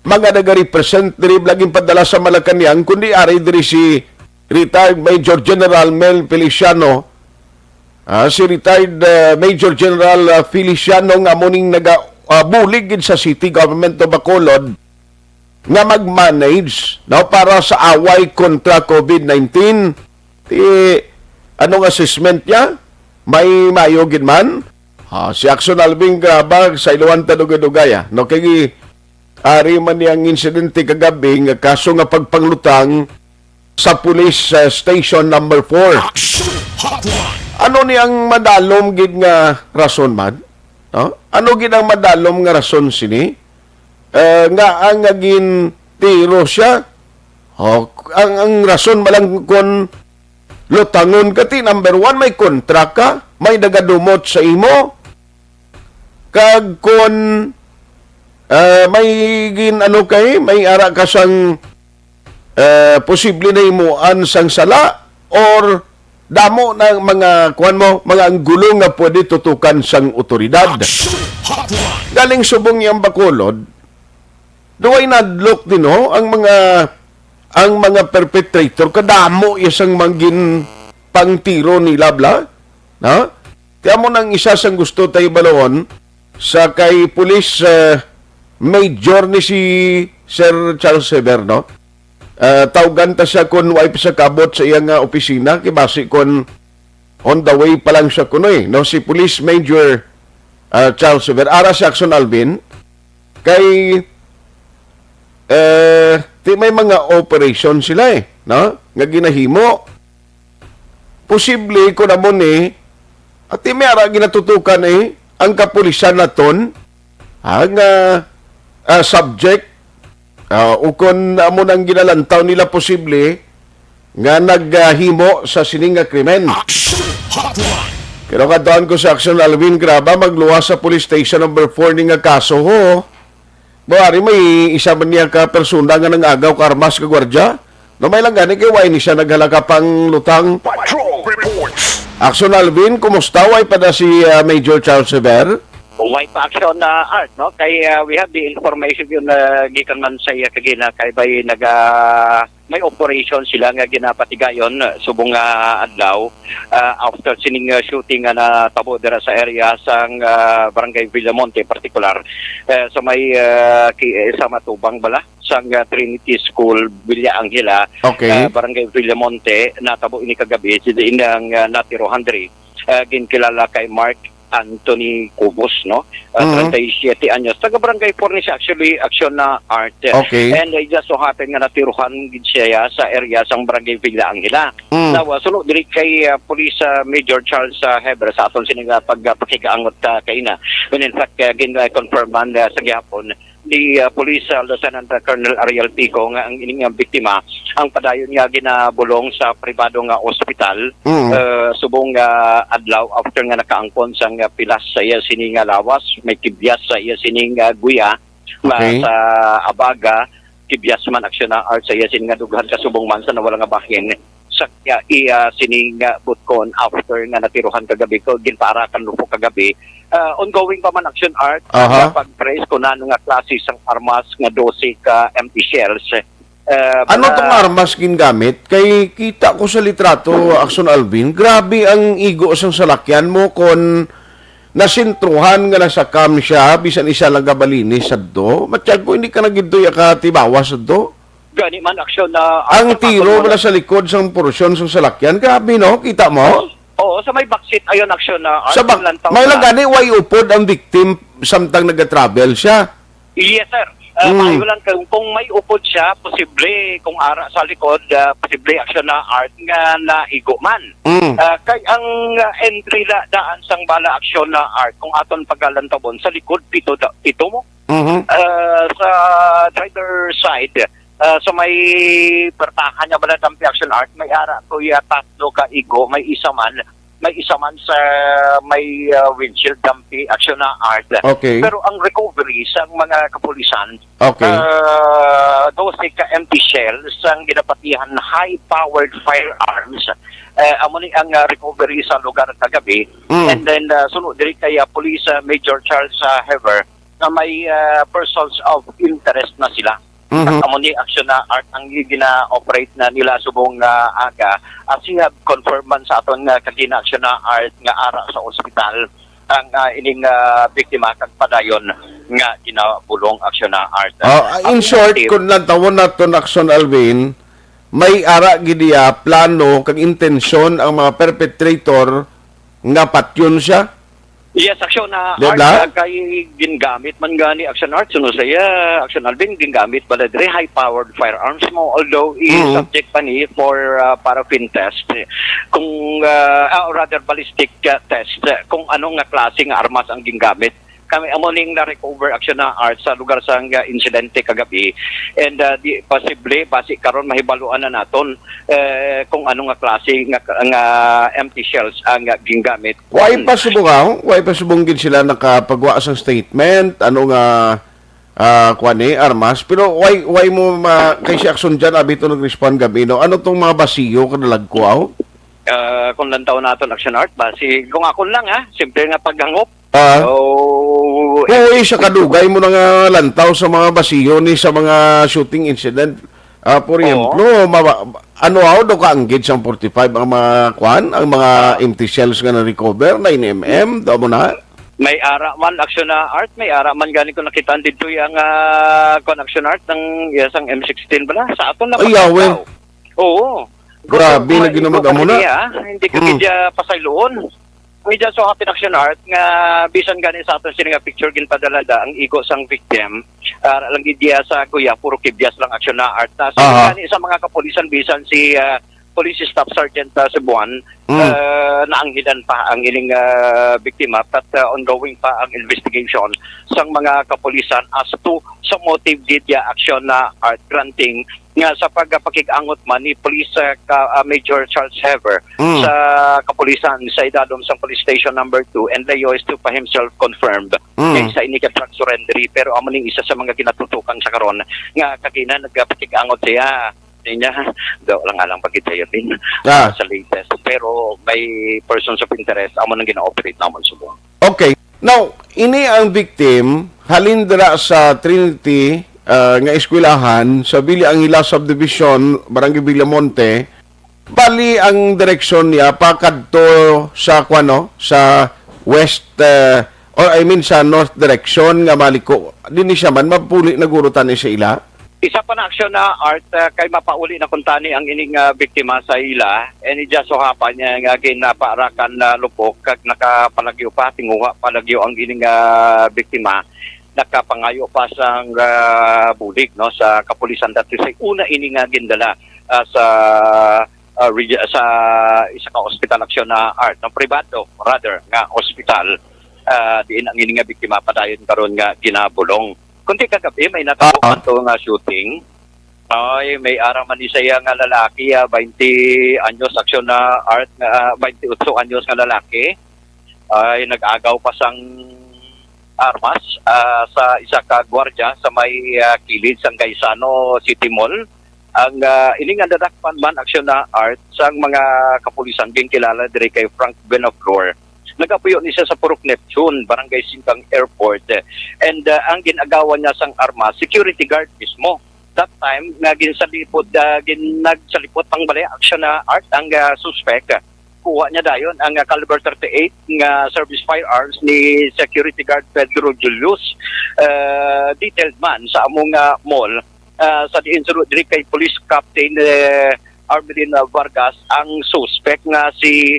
mga nagarepresent diri, laging padala sa Malacañang, kundi ari diri si retired Major General Mel Feliciano, ah, si retired, ah, Major General, ah, Feliciano nga amo ning naga, ah, bulig gid sa City Government of Bacolod nga mag-manage, no, para sa away kontra COVID nineteen. Ti, anong assessment niya? May mayo gid man? Ah, si Action Alvin Graba sa iluwan ta dugay-dugay, ah. No, kay ari man ni ang insidente kagabi nga kaso nga pagpanglutang sa police, ah, station number four. Action Hotline. Ano ni ang madalom gid nga rason man? No? Ano gid ang madalom nga rason sini? Eh, nga ang nga gintiro siya? Oh, ang, ang rason man lang kon lutangon ka ti, number one, may kontra ka, may nagadumot sa imo, kag kon, eh, may gin-, ano kay, may ara ka sang, eh, posible na himuan sang sala, or damo na ang mga, kuwan mo, mga anggulo nga pwede tutukan sang otoridad. Action Hotline. Galing subong yang Bacolod, duway nadlok din, ho, ang mga, ang mga perpetrator, kadamo ya sang manggin pangtiro nila, bla? Ha? Kaya mo nang isa sang gusto tayo balon sa kay Police, eh, Major ni si Sir Charles Sever, no? Eh, tawgan ta siya kung wa pa siya kabot sa iya nga opisina, kay basi kung on the way pa lang siya kuno, eh, no? Si Police Major, ah, Charles Sever, ara si Action Alvin, kay, eh, ti may mga operation sila, eh, no? Nga ginahimo. Posible ko na mo ni, ati may ara ginatutukan, eh, ang kapulisan naton, ang, ah, ah, subject, ah, ukon amo nang ginalantaw nila posible nga naghimo sa sining nga krimen. Action Hotline. Pero kadtuan ko sa Action Alvin Graba, magluwas sa Police Station number four ni nga kaso, ho. Mawari may isa man niya ka persona nga nangagaw ka armas ka gwardya. No, may lang gani kay why ni siya naghalaka pang lutang. Patrol Reports. Action Alvin, kumusta? Way pa na si, ah, Major Charles Sever? Way pa action na, Art, no? Kay, ah, we have the information yun na gikan man sa iya kagina kay bay naga may operation sila nga ginapatigayon, uh, subong nga adlaw, uh, after sining, uh, shooting nga natabo dira sa area sang, uh, Barangay Villamonte, partikular, uh, sa may, uh, ki-, eh, sa matubang bala sang, uh, Trinity School, Villa Angela, Okay. uh, Barangay Villamonte. Natabo ini kagabi, si diin ang, uh, natiruhan diri, uh, ginkilala kay Mark Anthony Cubos, no? Uh, Mhm. treinta y siete anyos. Taga Barangay Fornis, actually, action na, Art. Okay. And it just so happen nga natiruhan gid siya sa area sang Barangay Villa Angela. Mm. Now, uh, suno diri kay, uh, Police, uh, Major Charles, uh, Heber sa aton sini nga pag-, uh, pakigaangot, uh, kaina. When in fact, uh, gin-, uh, confirm man, uh, sa gihapon ni, uh, Police, uh, Lieutenant, uh, Colonel Ariel Pico nga ang ining, uh, biktima ang padayon nga ginabulong sa pribado nga ospital, Mm. uh, subong nga adlaw after nga nakaangkon sang, uh, pilas sa iya sini nga lawas, may kibyas sa iya sining, uh, guya, ma-, Okay. sa abaga, kibyas man aksyon na Art sa iya sini nga dughan kasubong man sa nawala nga bahin sa iya, iya sini nga butkon after nga natiruhan kagabi ko, ginpaarakan lupok kagabi. Uh, ongoing pa man aksyon Art Aha. nga pag-trace kung ano nga klase sang armas nga dose ka empty shells. Uh, Ano bala- tong armas gingamit? Kay kita ko sa litrato, Action Alvin, grabe ang igo sang salakyan mo kon nasentruhan nga nasakam siya, bisan isa lang ka balini sadto. Matyag ko, hindi ka na gid to iya katibawas sadto. Gani man, aksyon na Ang Arthur tiro Magulo. Wala sa likod sang porsyon sang salakyan, grabe, no? Kita mo? Oo, sa may backseat, ayun, aksyon na Sa Arthur bak-, Lantaw may na. Lang gani, way upod ang victim samtang nag-travel siya. Yes, sir. Ah, Mm. Maayo lang kung, kung may upod siya, posible kung ara sa likod, ah, posible aksyon na Art nga naigo man. Mm. Ah, kay ang, ah, entry la daan sang bala aksyon na Art, kung aton pagalantawon, sa likod, pito, da, pito mo. Mhm. Ah, sa driver side, ah, sa may pertahan niya bala dampi aksyon Art, may ara to ya tatlo ka igo, may isa man, may isa man sa may, ah, windshield dampi aksyon na Art. Okay. Pero ang recovery sa mga kapulisan, Okay. ah, dose ka empty shells ang ginapatihan high-powered firearms. Eh, amo ni ang, ah, recovery sa lugar kagabi. Mm. And then, ah, suno diri kay, ah, Police, ah, Major Charles, ah, Hever, na may, ah, persons of interest na sila. Mhm. Amo ni aksyon na Art ang gina-operate na nila subong nga aga. As we have confirmed man sa aton nga kagina aksyon na Art nga ara sa ospital ang, ah, ining, ah, biktima kag padayon nga ginabulong aksyon na Art. Oh, ah, in Ang short, motive kung lantawon naton aksyon Alvin, may ara gid iya plano kag intensyon ang mga perpetrator nga patyon siya. Yes, aksyon na Di Art, ba? Ah, kay gingamit man gani aksyon Art, suno sa iya, aksyon Alvin, gingamit bala diri high-powered firearms mo, although Mm. i-subject pa ni for, ah, paraffin test, eh, kung, ah, ah, or rather ballistic, ah, test, eh, kung ano nga klase nga armas ang gingamit. Kami amo ning na-recover aksyon na Art sa lugar sang, ah, insidente kagabi, and, ah, di posible basi karon mahibaluan na naton, eh, kung ano nga klase nga, nga empty shells ang, ah, gingamit. Way pa subong, ah, way pa subong gid sila nakapagwa sang statement, ano nga, ah, kuwan ni, armas. Pero way, way mo ma-, kay si Action Jan, abi to nag-respond gabi, no? Ano tong mga basiyo ka nalagko, aw? Ah, kung lantaw naton, Action Art, basi, kung akon lang, ha, simple nga paghangop. Ah. So, Uy, sa kadugay mo na nga lantaw sa mga basiyo ni sa mga shooting incident. Ah, for Oo. Example, mawa-, ano, aw, do ka anggid sang forty-five ang mga, kwan, ang mga Ah. empty shells nga na-recover, nine M M, do mo na? May ara man, aksyon na Art, may ara man gani ko nakita dito yung, ah, kwan, aksyon Art, ng, yes, ang M sixteen bala. Sa aton na Ay, yawe. Pagkatao. Oo. Grabe Gusto na ko ginamag-amo na. Kaniya, hindi ko Mm. kaya pasayloon. May dyan sa Happy Action Art nga bisan gani sa aton sini nga picture ginpadala da ang igo sang victim. Ah, lang gid diya sa kuya, puro kibyas lang aksyon na Art na. So, Aha. gani sa mga kapulisan, bisan si, ah, Police Staff Sergeant, ah, Cebuan, Mm. ah, naanghilan pa ang ining, ah, biktima, but, ah, ongoing pa ang investigation sang mga kapulisan as to sa motive gid ya aksyon na Art, granting nga sa pagpakig-angot man ni Police, ah, ka, ah, Major Charles Hever Mm. sa kapulisan sa idalom sang Police Station Number Two, and Leo Estupa himself confirmed Mm. nga isa ini ka drug surrendery, pero amo ning isa sa mga ginatutukan sa karon nga kagina nagpakig-angot siya niya do lang alang pagkitayon din Ah. sa latest, pero may persons of interest amo nang gina-operate namon subong. Okay. Now, ini ang victim, halin dira sa Trinity, ah, nga eskwelahan sa Villa Angela Subdivision, Barangay Villamonte. Bali, ang direksyon niya pakadto sa, kuwano, sa west, ah, or I mean sa north direction nga maliko. Dini siya man, mapuli na guro tani sa ila. Isa pa na aksyon na art, ah, kay mapauli na kuntani ang ining, ah, biktima sa ila. And it just so happen niya nga ginapaarakan na lupok kag nakapalagyo pa, tinguha palagyo ang ining, ah, biktima. Nakapangayo pa sang, ah, bulig, no, sa kapulisan dati sa una ini nga gindala, ah, sa, ah, regi-, sa isa ka ospital aksyon na art, no, pribado rather nga ospital, ah, diin ang ini nga biktima padayon karon nga ginabulong. Kundi kagabi may natabo Ah. ato nga shooting. Ay, may ara man ni siya nga lalaki, ah, twenty anyos aksyon na art nga, ah, twenty-eight anyos nga lalaki. Ay, nag-agaw pa sang armas, ah, sa isa ka gwardiya sa may, ah, kilid sang Gaisano City Mall. Ang, ah, ini nga nadakpan man aksyon na art sang mga kapulisan ginkilala diri kay Frank Benaflor. Nagapuyo ni siya sa Purok Neptune, Barangay Singkang Airport. And, ah, ang gin-agawan niya sang armas, security guard mismo. That time, nga ginsalipot, ah, gin-, nagsalipot pang bali aksyon na art ang, ah, suspect. Kuha niya dayon ang, ah, caliber thirty-eight nga service firearms ni Security Guard Pedro Julius. Ah, detailed man sa among, ah, mall, ah, sa diin suno diri kay Police Captain, eh, Armelin, ah, Vargas ang suspect nga si,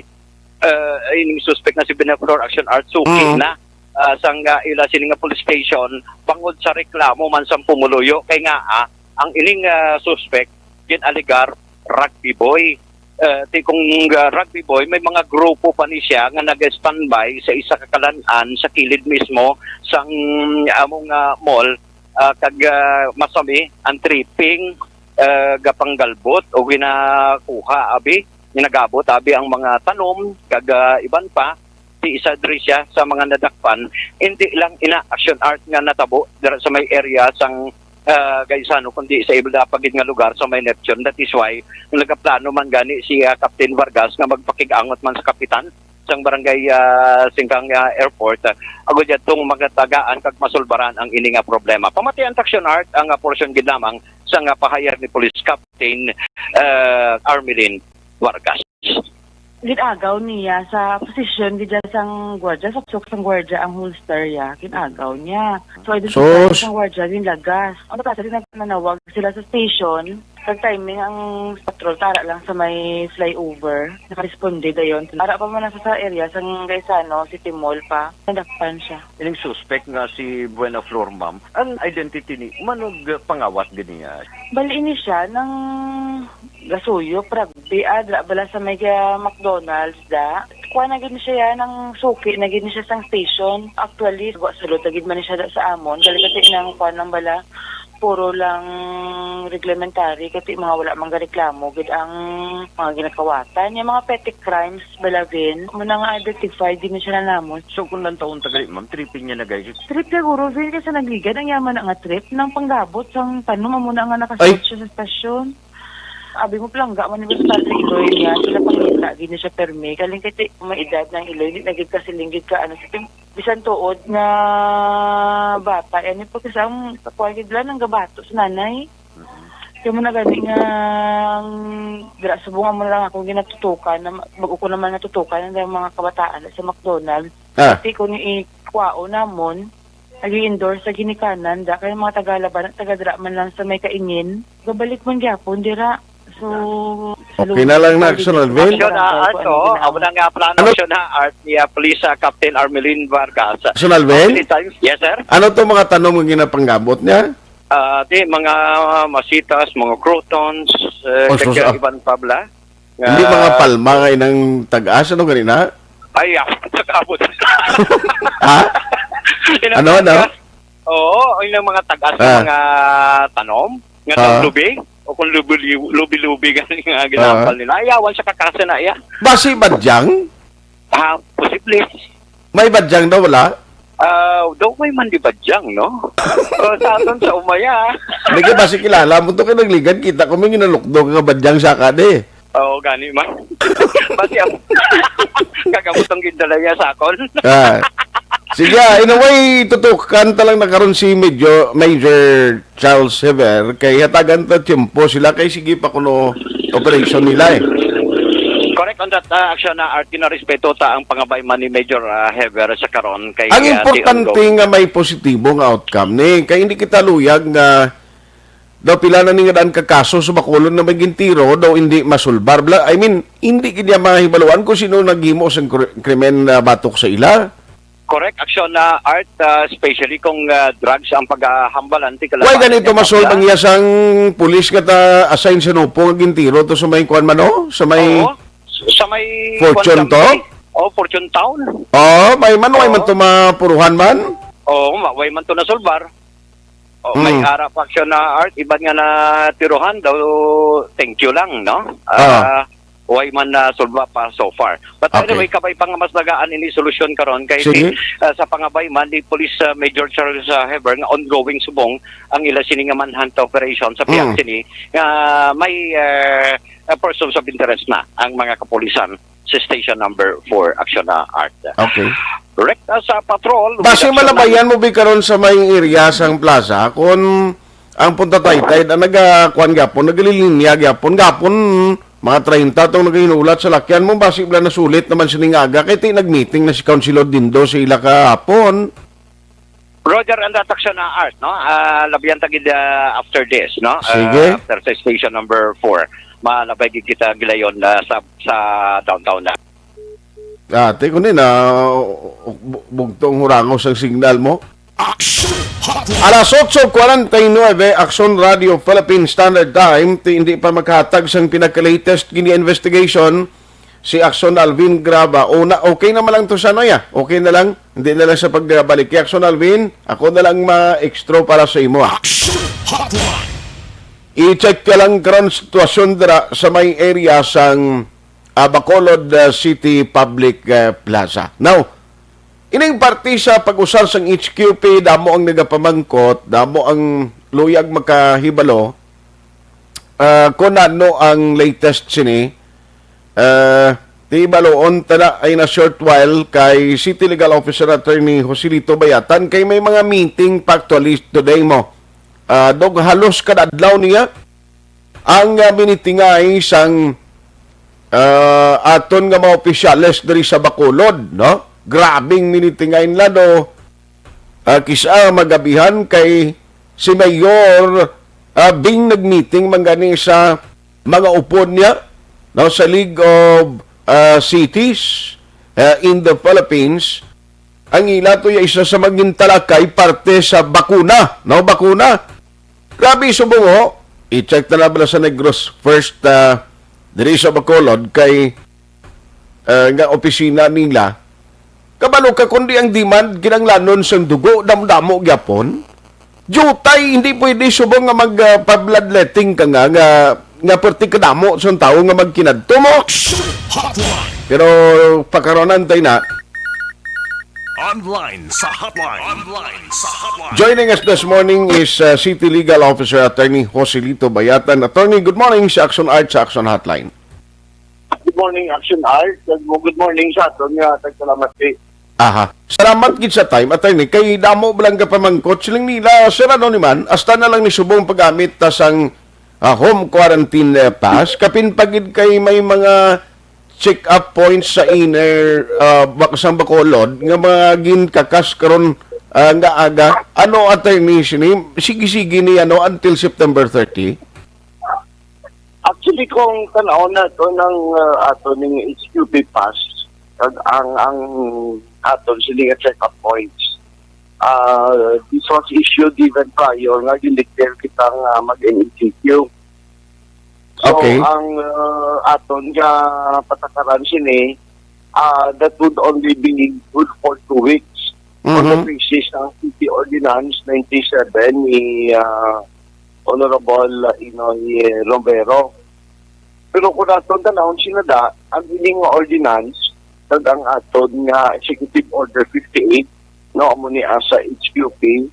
ah, ining suspect nga si Beneflor Action Art suki Mm. na, ah, sang, ah, ila sini nga police station bangod sa reklamo man sang pumuluyo kay nga, ah, ang ining, ah, suspect gin-alegar rugby boy. Eh, ti kung, ah, rugby boy, may mga grupo pa ni siya nga nag-standby sa isa ka kalan-an sa kilid mismo sang among, ah, mall, ah, kag, ah, masami ang tripping, ah, gapanggalbot o ginakuha, abi, ginagabot, abi, ang mga tanom, kag, ah, iban pa. Ti isa diri siya sa mga nadakpan, hindi lang ina action art nga natabo dira sa may area sang, ah, Gaisano, kundi sa iba pa gid nga lugar sa may Neptune. That is why nagaplano man gani si, ah, Captain Vargas nga magpakig-angot man sa kapitan sang barangay, ah, Singkang, ah, Airport, ah, agud yadtong magatagaan kag masulbaran ang ini nga problema. Pamatian sa action art ang, ah, portion gid lamang sa nga pahayag ni Police Captain, ah, Armelin Vargas. Gin-agaw niya sa posisyon gid sang gwardiya, sa kusog sang gwardiya ang holster ya, gin-agaw niya. So, identify Sus. sang gwardiya, ginlagas. Ang pagkasa, nanawag sila sa station. Sa timing ang patrol, tara lang sa may flyover. Nakaresponde dayon. Ara pa man sa, sa area sang Gaisano City Mall pa. Nadakpan siya. Ining suspect nga si Buena Flor, ma'am, ang identity ni, manug pangawat gid niya? Bali ini siya nang gasuyop rugby, ah, dira bala sa may, ah, McDonald's da. Kuha na gid siya, nang suki na gid siya sang station. Actually, wa sulod na gid man siya da sa amon. Dali kasi nang kuha lang bala, puro lang reglementary, kasi mga wala man gareklamo gid ang mga ginakawatan. Yung mga petty crimes, balawin, muna nga identified din siya na namon. So, kung nantawon ta gali, ma'am, tripping niya na gali. Trip niya, guro, Vin, kasi nagligad ang yaman na nga trip. Nang panggabot sang tanom, amo na nga nakashoot Ay. siya sa stasyon. Abi mo, palangga man ni Bastante Iloy niya. Sila pangita, gini siya permi. Kaling kay ti-, may edad ng Iloy, di na gid kasi linggid ka, ano, sa tim-, bisan tuod nga bata. Yan yung pagkasang, kuwan gid lang, ang gabato sa nanay. Kaya mo na gani nga, ang dira subong mo na lang akong ginatutukan, na bago ko naman natutukan ang mga kabataan sa McDonald's. Ah. Pati ko ni ikwao namon, nag-i-endorse sa ginikanan, da kay mga taga-Laban at taga-dira man lang sa may kaingin. Gabalik man gyapon, dira. So, Okay na lang na, Action Alvin. Action na art, oh. Amo na nga plano, Ano? Action na art ni, ah, Police, ah, Captain Armelin Vargas. Action Alvin? Yes, sir. Ano to mga tanom nga ginapanggabot niya? Ah, di, mga masitas, mga crotons, eh, Oh, so, kag sa iban pa bala. Hindi Ah, mga palma nga inang tag-as, ano ganina? Ay, ah, nag-abot. Ha? Inang Ano, ano? tag-as. Oo, yung mga tag-as ng Ah. mga tanom, nga Ah. lubi, o kung lubi-, lubi-lubi gani nga ginapal Ah. nila. Ayawan sa kakasa na iya. Basi badyang? Ah, posible. May badyang daw, wala? Ah, daw may man di badyang, no? O, sa aton sa umaya. Hindi ka basi kilala mo to kay nagligad, kita ko may ginalukdo ka badyang sa ka, di. Oo, gani man. Basi ang kagamot ang gindala niya sa akon. Ah. Sige, ah, in a way, tutukan ta lang na karon si Major, Major Charles Hever, kay hatagan ta tiyempo sila, kay sige pa kuno operation nila eh. Correct on that, uh, Action, uh, Art, ginarespeto ta ang pangabay man ni Major, uh, Hever sa karon kay, Ang uh, importante ongoing. Nga may positibo nga outcome ni, kay hindi kita luyag nga daw pila na ni nga daan ka kaso sa Bacolod na may gintiro, daw hindi masulbar. Bla-, I mean, hindi gid niya mahibaluan kung sino naghimo sang kri-, krimen na batok sa ila. Correct, Action, uh, Art, uh, especially kung, uh, drugs ang paghahambalan, ti Why ganito masolve ang iya sang pulis nga ta assign sa Nupo nga gintiro to sa may kuan man, no? Sa may Oo. Sa may Fortune Juan to? Gambay. Oh, Fortune Town. Oh, may man, why man Oo. to mapuruhan man? Oo, ma-, way man to nasulbar. Oh, may Mm. ara pa siya na Art, iban nga na tiruhan daw, thank you lang, no? Ah. Ah, way man na sulba pa so far. But Okay. Anyway, kabay pa nga mas nagaan ini solusyon karon kay Sige. Ah, sa pangabay man ni Police, ah, Major Charles, ah, Heber nga ongoing subong ang ila sini nga manhunt operation sa pihak Mm. sini nga may, ah, ah, persons of interest na ang mga kapulisan sa Station Number four, Action na Art. Okay. Correct, ah, sa patrol. Basi with Action malabayan mo bi karon sa may area sang plaza kung ang Punta Taytay na nagakuan gyapon, nagalilinya gyapon, gapon mga treinta tong nagahinulat sa lakyan mo, basi bala nasulit naman sini nga aga kay ti nagmeeting na si Councilor Dindo sa ila kahapon. Roger, and that Action na Art, no? Ah, labihan ta gid, ah, after this, no? Sige. Ah, after sa station number four, malabay gid kita gilayon, ah, sa sa downtown na. Ate ko ni na bu- bugtong hurangaw sang signal mo. Action Hotline. Alas otso cuarenta y nueve, Action Radio Philippine Standard Time, ti hindi pa makahatag sang pinaka-latest kini investigation si Action Alvin Graba. Una, okay naman lang to sa ano ya? Okay na lang? Hindi na lang sa pagbalik. Kay Action Alvin, ako na lang ma-extra para sa imo. Ah. Action Hotline. I-check ka lang karon sitwasyon dira sa may area sang ah, Bacolod ah, City Public ah, Plaza. Now, ining parte sa pag-usar sang H Q P, damo ang nagapamangkot, damo ang luyag makahibalo ah, kung ano ang latest sini. Ah, ti baloon ta na in a short while kay City Legal Officer Attorney Joselito Bayatan kay may mga meeting pa actually today mo. Ah, dog halos kada adlaw niya ang ah, minitingay sang ah, aton nga mga opisyales diri sa Bacolod, no? Grabing minitingay nila do. Ah, kis-a magabihan kay si Mayor ah, Bing nagmeeting man gani sa mga upod niya, no, sa League of ah, Cities ah, in the Philippines. Ang ila to ya isa sa maging talakay parte sa bakuna, no? Bakuna. Grabe subong ho. I-check na lang bala sa Negros First ah, diri sa Bacolod kay ah, nga opisina nila. Kabalo ka kundi ang demand kinanglanon sang dugo damo-damo gyapon. Jutay, hindi pwede subong nga mag ah, pa-bloodletting ka nga nga nga perti kadamo sang tawo nga magkinadto mo. Action Hotline. Pero pakaronan tayo na. Online sa hotline. Online sa hotline. Joining us this morning is uh, City Legal Officer Attorney Joselito Bayatan. Attorney, good morning sa Action Art sa Action Hotline. Good morning, Action Art. Good morning sa aton nga tagpalamat kay Aha. Salamat gid sa time, Attorney. Kay damo ba lang kapamangkot siling nila, sir, ano ni man, hasta na lang ni subong paggamit ta sang ah, home quarantine eh, pass, kapin pa gid kay may mga check-up points sa inner ah, bak sang Bacolod nga mga ginkakas karon ah, nga aga. Ano, Attorney, sini? Sige-sige ni ano until September thirty? Actually, kung tanaw na to ng uh, ato ning H Q P pass, kag ang ang aton sini nga check-up points, uh, this was issued even prior nga gin-declare kita nga mag-N E C Q. So, Okay. Ang uh, aton nga patakaran sini, uh, that would only be good for two weeks on the Mhm. basis ng City Ordinance ninety-seven ni uh, Honorable uh, Inoy Romero. Pero kung aton tanawon sila da, ang ining nga ordinance kag ang aton nga Executive Order fifty-eight, no, amo ni asa H Q P,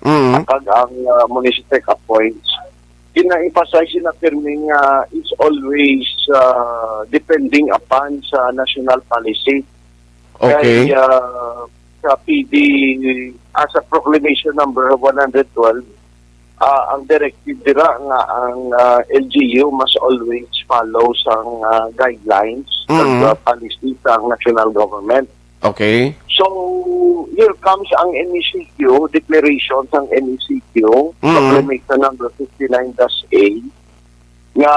Mhm. kag ang uh, municipal appoints, gina-emphasize na pirmi nga it's always uh, depending upon sa national policy. Okay. Kay, uh, sa P D, ah, sa proclamation number one hundred twelve, ah, ang directive dira nga ang, ah, L G U must always follow sang, ah, guidelines Mm. kag, ah, policy sang national government. Okay. So, here comes ang N E C Q, declaration sang N E C Q, Mm. proclamation number fifty-nine dash A, nga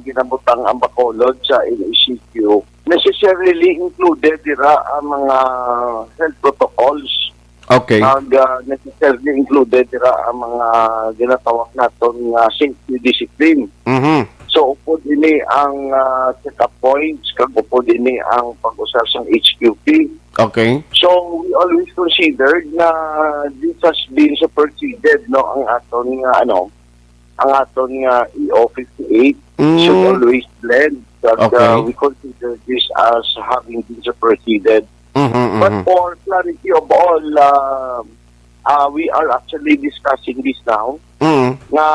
ginabutang ang Bacolod sa N E C Q. Necessarily included dira ang mga health protocols. Okay. Ag, ah, necessarily included dira ang mga ginatawag naton nga safety discipline. Mhm. So, upod ini ang, ah, check-up points, kag upod ini ang pag-usar sang H Q P. Okay. So, we always considered na this has been superseded, no, ang aton nga, ano, ang aton nga E O fifty-eight Mm. should always blend. But, Okay. uh, we consider this as having been superseded. Mhm, But mhm. for clarity of all, uh, uh, we are actually discussing this now. Mm. Nga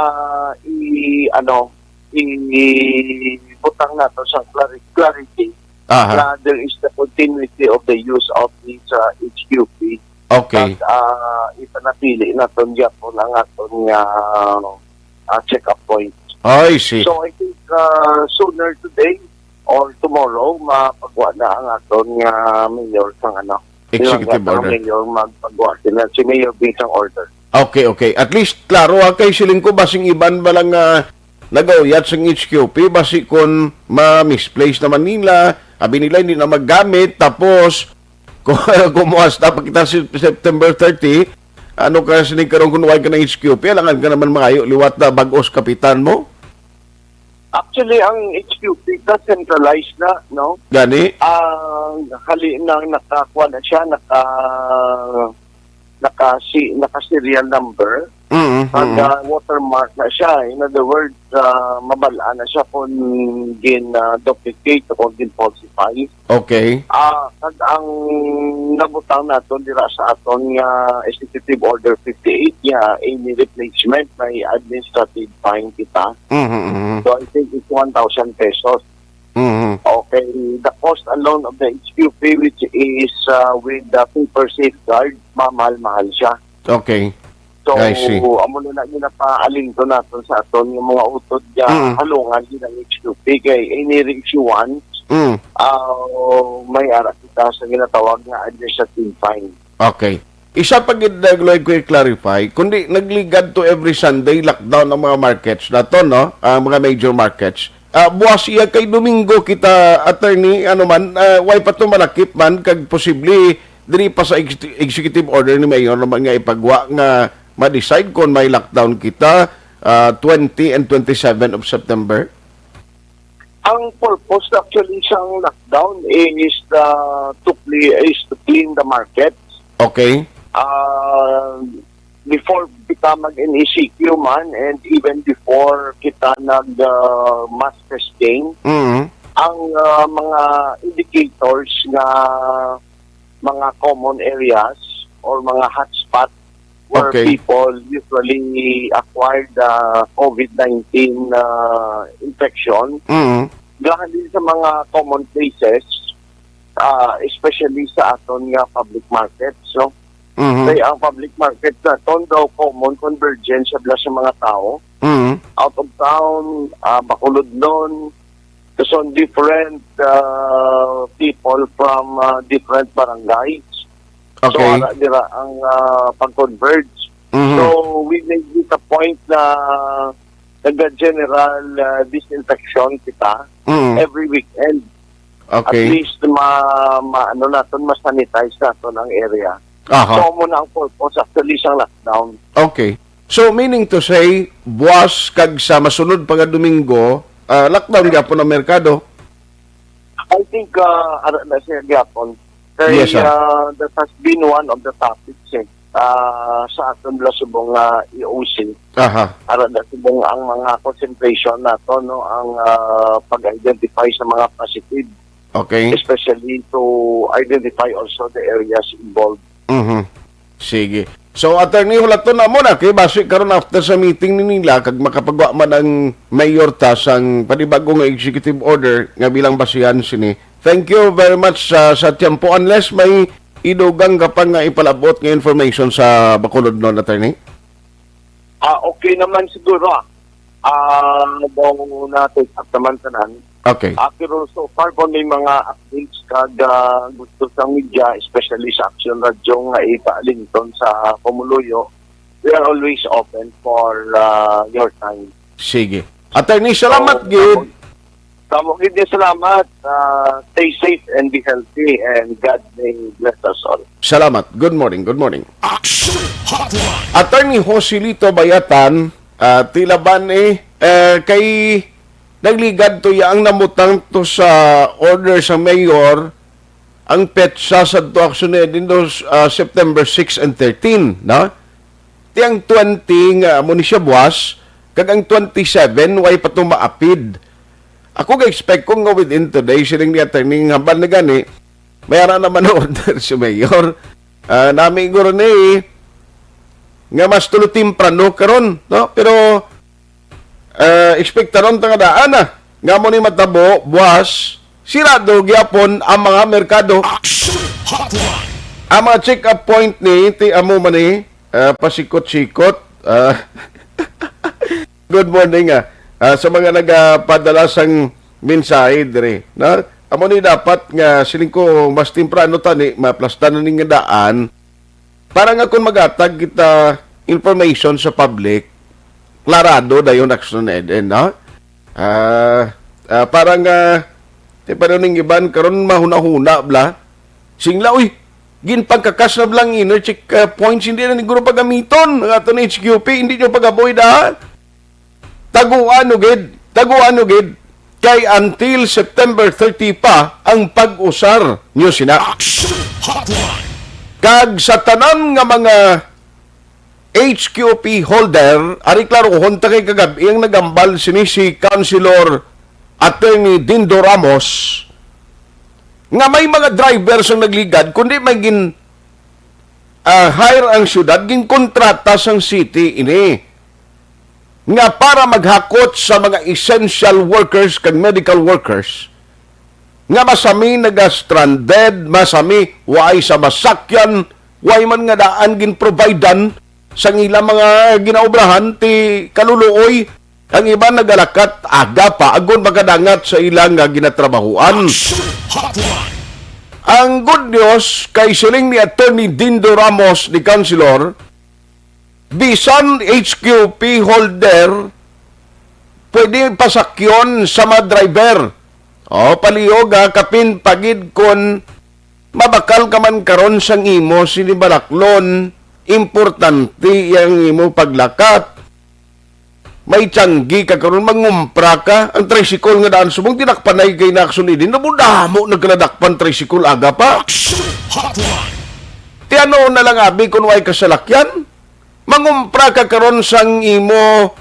i-, ano, ibutang nato sa clari-, clarity Aha. na there is the continuity of the use of this, uh, H Q P. Okay. Kag, ah, ipanatili naton gyapon ang aton nga, ah, check-up point. I see. So, I think, ah, sooner today or tomorrow, mapagwa na ang aton nga mayor sang, ano, Executive ilang order. Mayor magpagwa sila, si Mayor Bing sang order. Okay, okay. At least, klaro, ah, kay siling ko, basing iban ba lang, ah, nagauyat sang H Q P, basi kon ma-misplace naman nila, abi nila hindi na maggamit, tapos, kung, kung mo hasta pa kita si September thirty, ano ka sining karon kung wala ka ng H Q P, alangan ka naman mangayo liwat na bagos kapitan mo? Actually, ang H Q P ka centralized na, no? Gani? Ang hali nang nakakuha na siya, naka, naka, si, naka serial number. Mm, Ang, mm. ah, watermark na siya. In other words, ah, mabal-an na siya kung gin-duplicate o gin-falsify. Okay. Ah, kag ang nabutang naton dira sa aton nga Executive Order fifty-eight niya, any replacement may administrative fine kita. Mhm, mhm. So, I think it's one thousand pesos. Mhm. Okay, the cost alone of the H Q P, which is, uh, with the paper safeguard, mamahal-mahal siya. Okay. So, I see. Amo na na ginapaalington naton sa aton nga mga utod nga Mm. halungan din ang H Q P kay any reissuance, Mm. ah, may ara kita sa ginatawag nga administrative fine. Okay. Isa pa gid, Dagloy, ko i-clarify, kundi nagligad to every Sunday, lockdown ang mga markets naton, no? Ang mga major markets. Ah, buwas iya kay Domingo kita, attorney, ano man, ah, way pa to malakip man, kag posible diri pa sa ex-, executive order ni Mayor naman nga ipagwa nga ma-decide kung may lockdown kita, ah, twenty and twenty-seven of September. Ang purpose actually sang lockdown is the to cle-, is to clean the market. Okay. Ah, before kita mag N E C Q man and even before kita nag, ah, mass testing, Mm. ang, ah, mga indicators nga mga common areas or mga hotspot where Okay. people usually acquired the COVID nineteen, ah, infection, Mm. gahalin sa mga common places, ah, especially sa aton nga public market. So, Mhm. kay ang public market naton daw common convergence sa, sa mga tao. Mhm. Out of town, ah, Bacolodnon, so different, ah, people from, ah, different barangays. So, Okay. ara dira ang, ah, pag-converge. Mhm. So, we made it a point na nag-general, ah, disinfection kita Mm. every weekend. At Okay. least ma-, ma-, ano naton, ma-sanitize naton ang area. Aha. So, amo na ang purpose actually sang lockdown. Okay. So, meaning to say, buwas kag sa masunod pa nga Domingo, ah, lockdown gyapon ang merkado? I think, ah, ara na siya gyapon. Kay, Yes, sir. ah, that has been one of the topics, eh, ah, sa aton bala subong nga E O C. Aha. Ara na subong ang mga concentration nato, no, ang, ah, pag-identify sa mga positive, Okay. especially to identify also the areas involved. Mhm. Sige. So, Attorney, hulaton na mo na kay basi karon after sa meeting ni nila kag makapagwa man ang mayor ta sang panibago nga executive order nga bilang basihan sini. Thank you very much sa, sa tiyempo. Unless may idugang ka pa nga ipalabot nga information sa Bacolod, no, attorney? Ah, okay naman siguro, ah. Ah, daw na take up naman tanan. Okay. Ah, pero so far po may mga updates kag, ah, gusto sa media, especially sa Action Radio nga ipaalinton sa pumuluyo. We are always open for, ah, your time. Sige. Attorney, salamat So, gid. Kamo gid ni salamat. Ah, stay safe and be healthy, and God may bless us all. Salamat. Good morning. Good morning. Action Hotline. Attorney Joselito Bayatan, ah, tila ba ni, eh, kay nagligad to ya ang namutang to sa order sa mayor, ang petsa sa to action na din dos, ah, September six and thirteen, no? Ti ang twenty nga amo ni siya buwas, kag ang twenty-seven way pa to maapid. Ako ga-expect ko nga within today, siling ni attorney nga hambal na gani, may ara naman na order si Mayor. Ah, nami guro ni nga mas tulo temprano karon, no? Pero, ah, expectaron ta nga daan na. Nga mo ni matabo, buwas, sirado gyapon ang mga merkado. Action Hotline. Ang mga check-up point ni, ti amo man ni, ah, pasikot-sikot. Ah, good morning, ah. Ah, sa mga nagapadala sang mensahe diri, na amo ni dapat nga siling ko mas temprano tani maplastan na ning daan para nga kung magatag kita information sa public, klarado dayon action eden, no? Ah, ah, para nga, ti pa ning iban karon mahuna-huna bla. Singla, uy, ginpangkakas na blang inner check, ah, points, hindi na ni guro pagamiton. Ang ato na H Q P, hindi nyo pag-avoid, ha? Taguan nyo gid, taguan nyo gid. Kay until September thirty pa ang pag-usar nyo sina. Action Hotline. Kag sa tanan nga mga H Q P holder, ari klarohon ta kay kagab-i ang nagambal sini si Councilor Attorney Dindo Ramos, nga may mga drivers ang nagligad, kundi may gin, ah, hire ang syudad, ginkontrata sang city ini nga para maghakot sa mga essential workers kag medical workers nga masami naga-stranded, masami waay sa masakyan, way man nga daan ginprovidan sang ila mga ginaobrahan ti kaluluoy. Ang iban nagalakat aga pa agod makadangat sa ila nga ginatrabahuan. Action Hotline. Ang good news kay siling ni Attorney Dindo Ramos ni Councilor, bisan H Q P holder, pwede pasakyon sa mga driver. O, palihog ha, kapin pagid kon mabakal ka man karon sang imo sini balaklon, importante ang imo paglakat. May tiyanggi ka karon, mangumpra ka. Ang tricycle nga daan subong dinakpanay kay na action ini. Nabudamo nagkaladakpan tricycle aga pa. Action Hotline. Ti ano na lang abi kung way kasalakyan? Mangumpra ka karon sang imo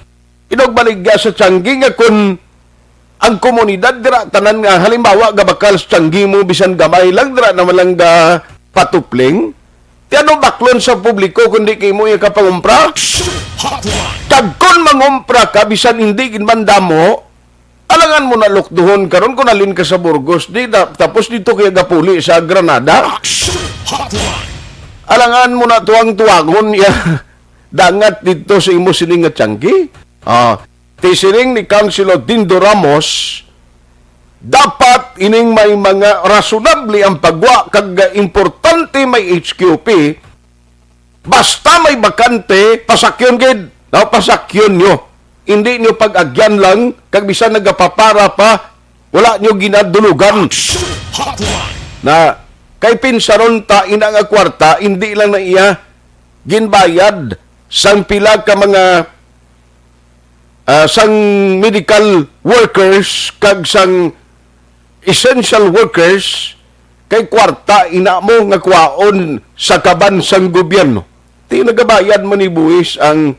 inugbaligya sa tiyanggi nga kun ang komunidad dira tanan nga halimbawa gabakal sa tiyanggi mo bisan gamay lang dira naman lang ga patupling. Ti ano baklon sa publiko kundi kay mo iya kapangumpra? Action Hotline. Kag kun mangumpra ka bisan hindi gid man damo, alangan mo na lukduhon karon kung halin ka sa Burgos di ta-, tapos dito kaya gapuli sa Granada. Action Hotline. Alangan mo na tuwang-tuwangon iya dangat dito sa imo sining nga tiyanggi. Ah, ti sining ni Councilor Dindo Ramos, dapat ining may mga rasunable ang pagwa kag importante may H Q P. Basta may bakante, pasakyon gid. Daw pasakyon nyo. Hindi nyo pag-agyan lang, kag bisan nagapapara pa, wala nyo ginadulugan. Action Hotline. Na, kay pinsaron ta, ina nga kwarta, hindi lang na iya ginbayad sang pila ka mga, ah, sang medical workers kag sang essential workers, kay kwarta ina mo nga kwaon sa kaban sang gobyerno. Ti nagabayad man ni buhis ang,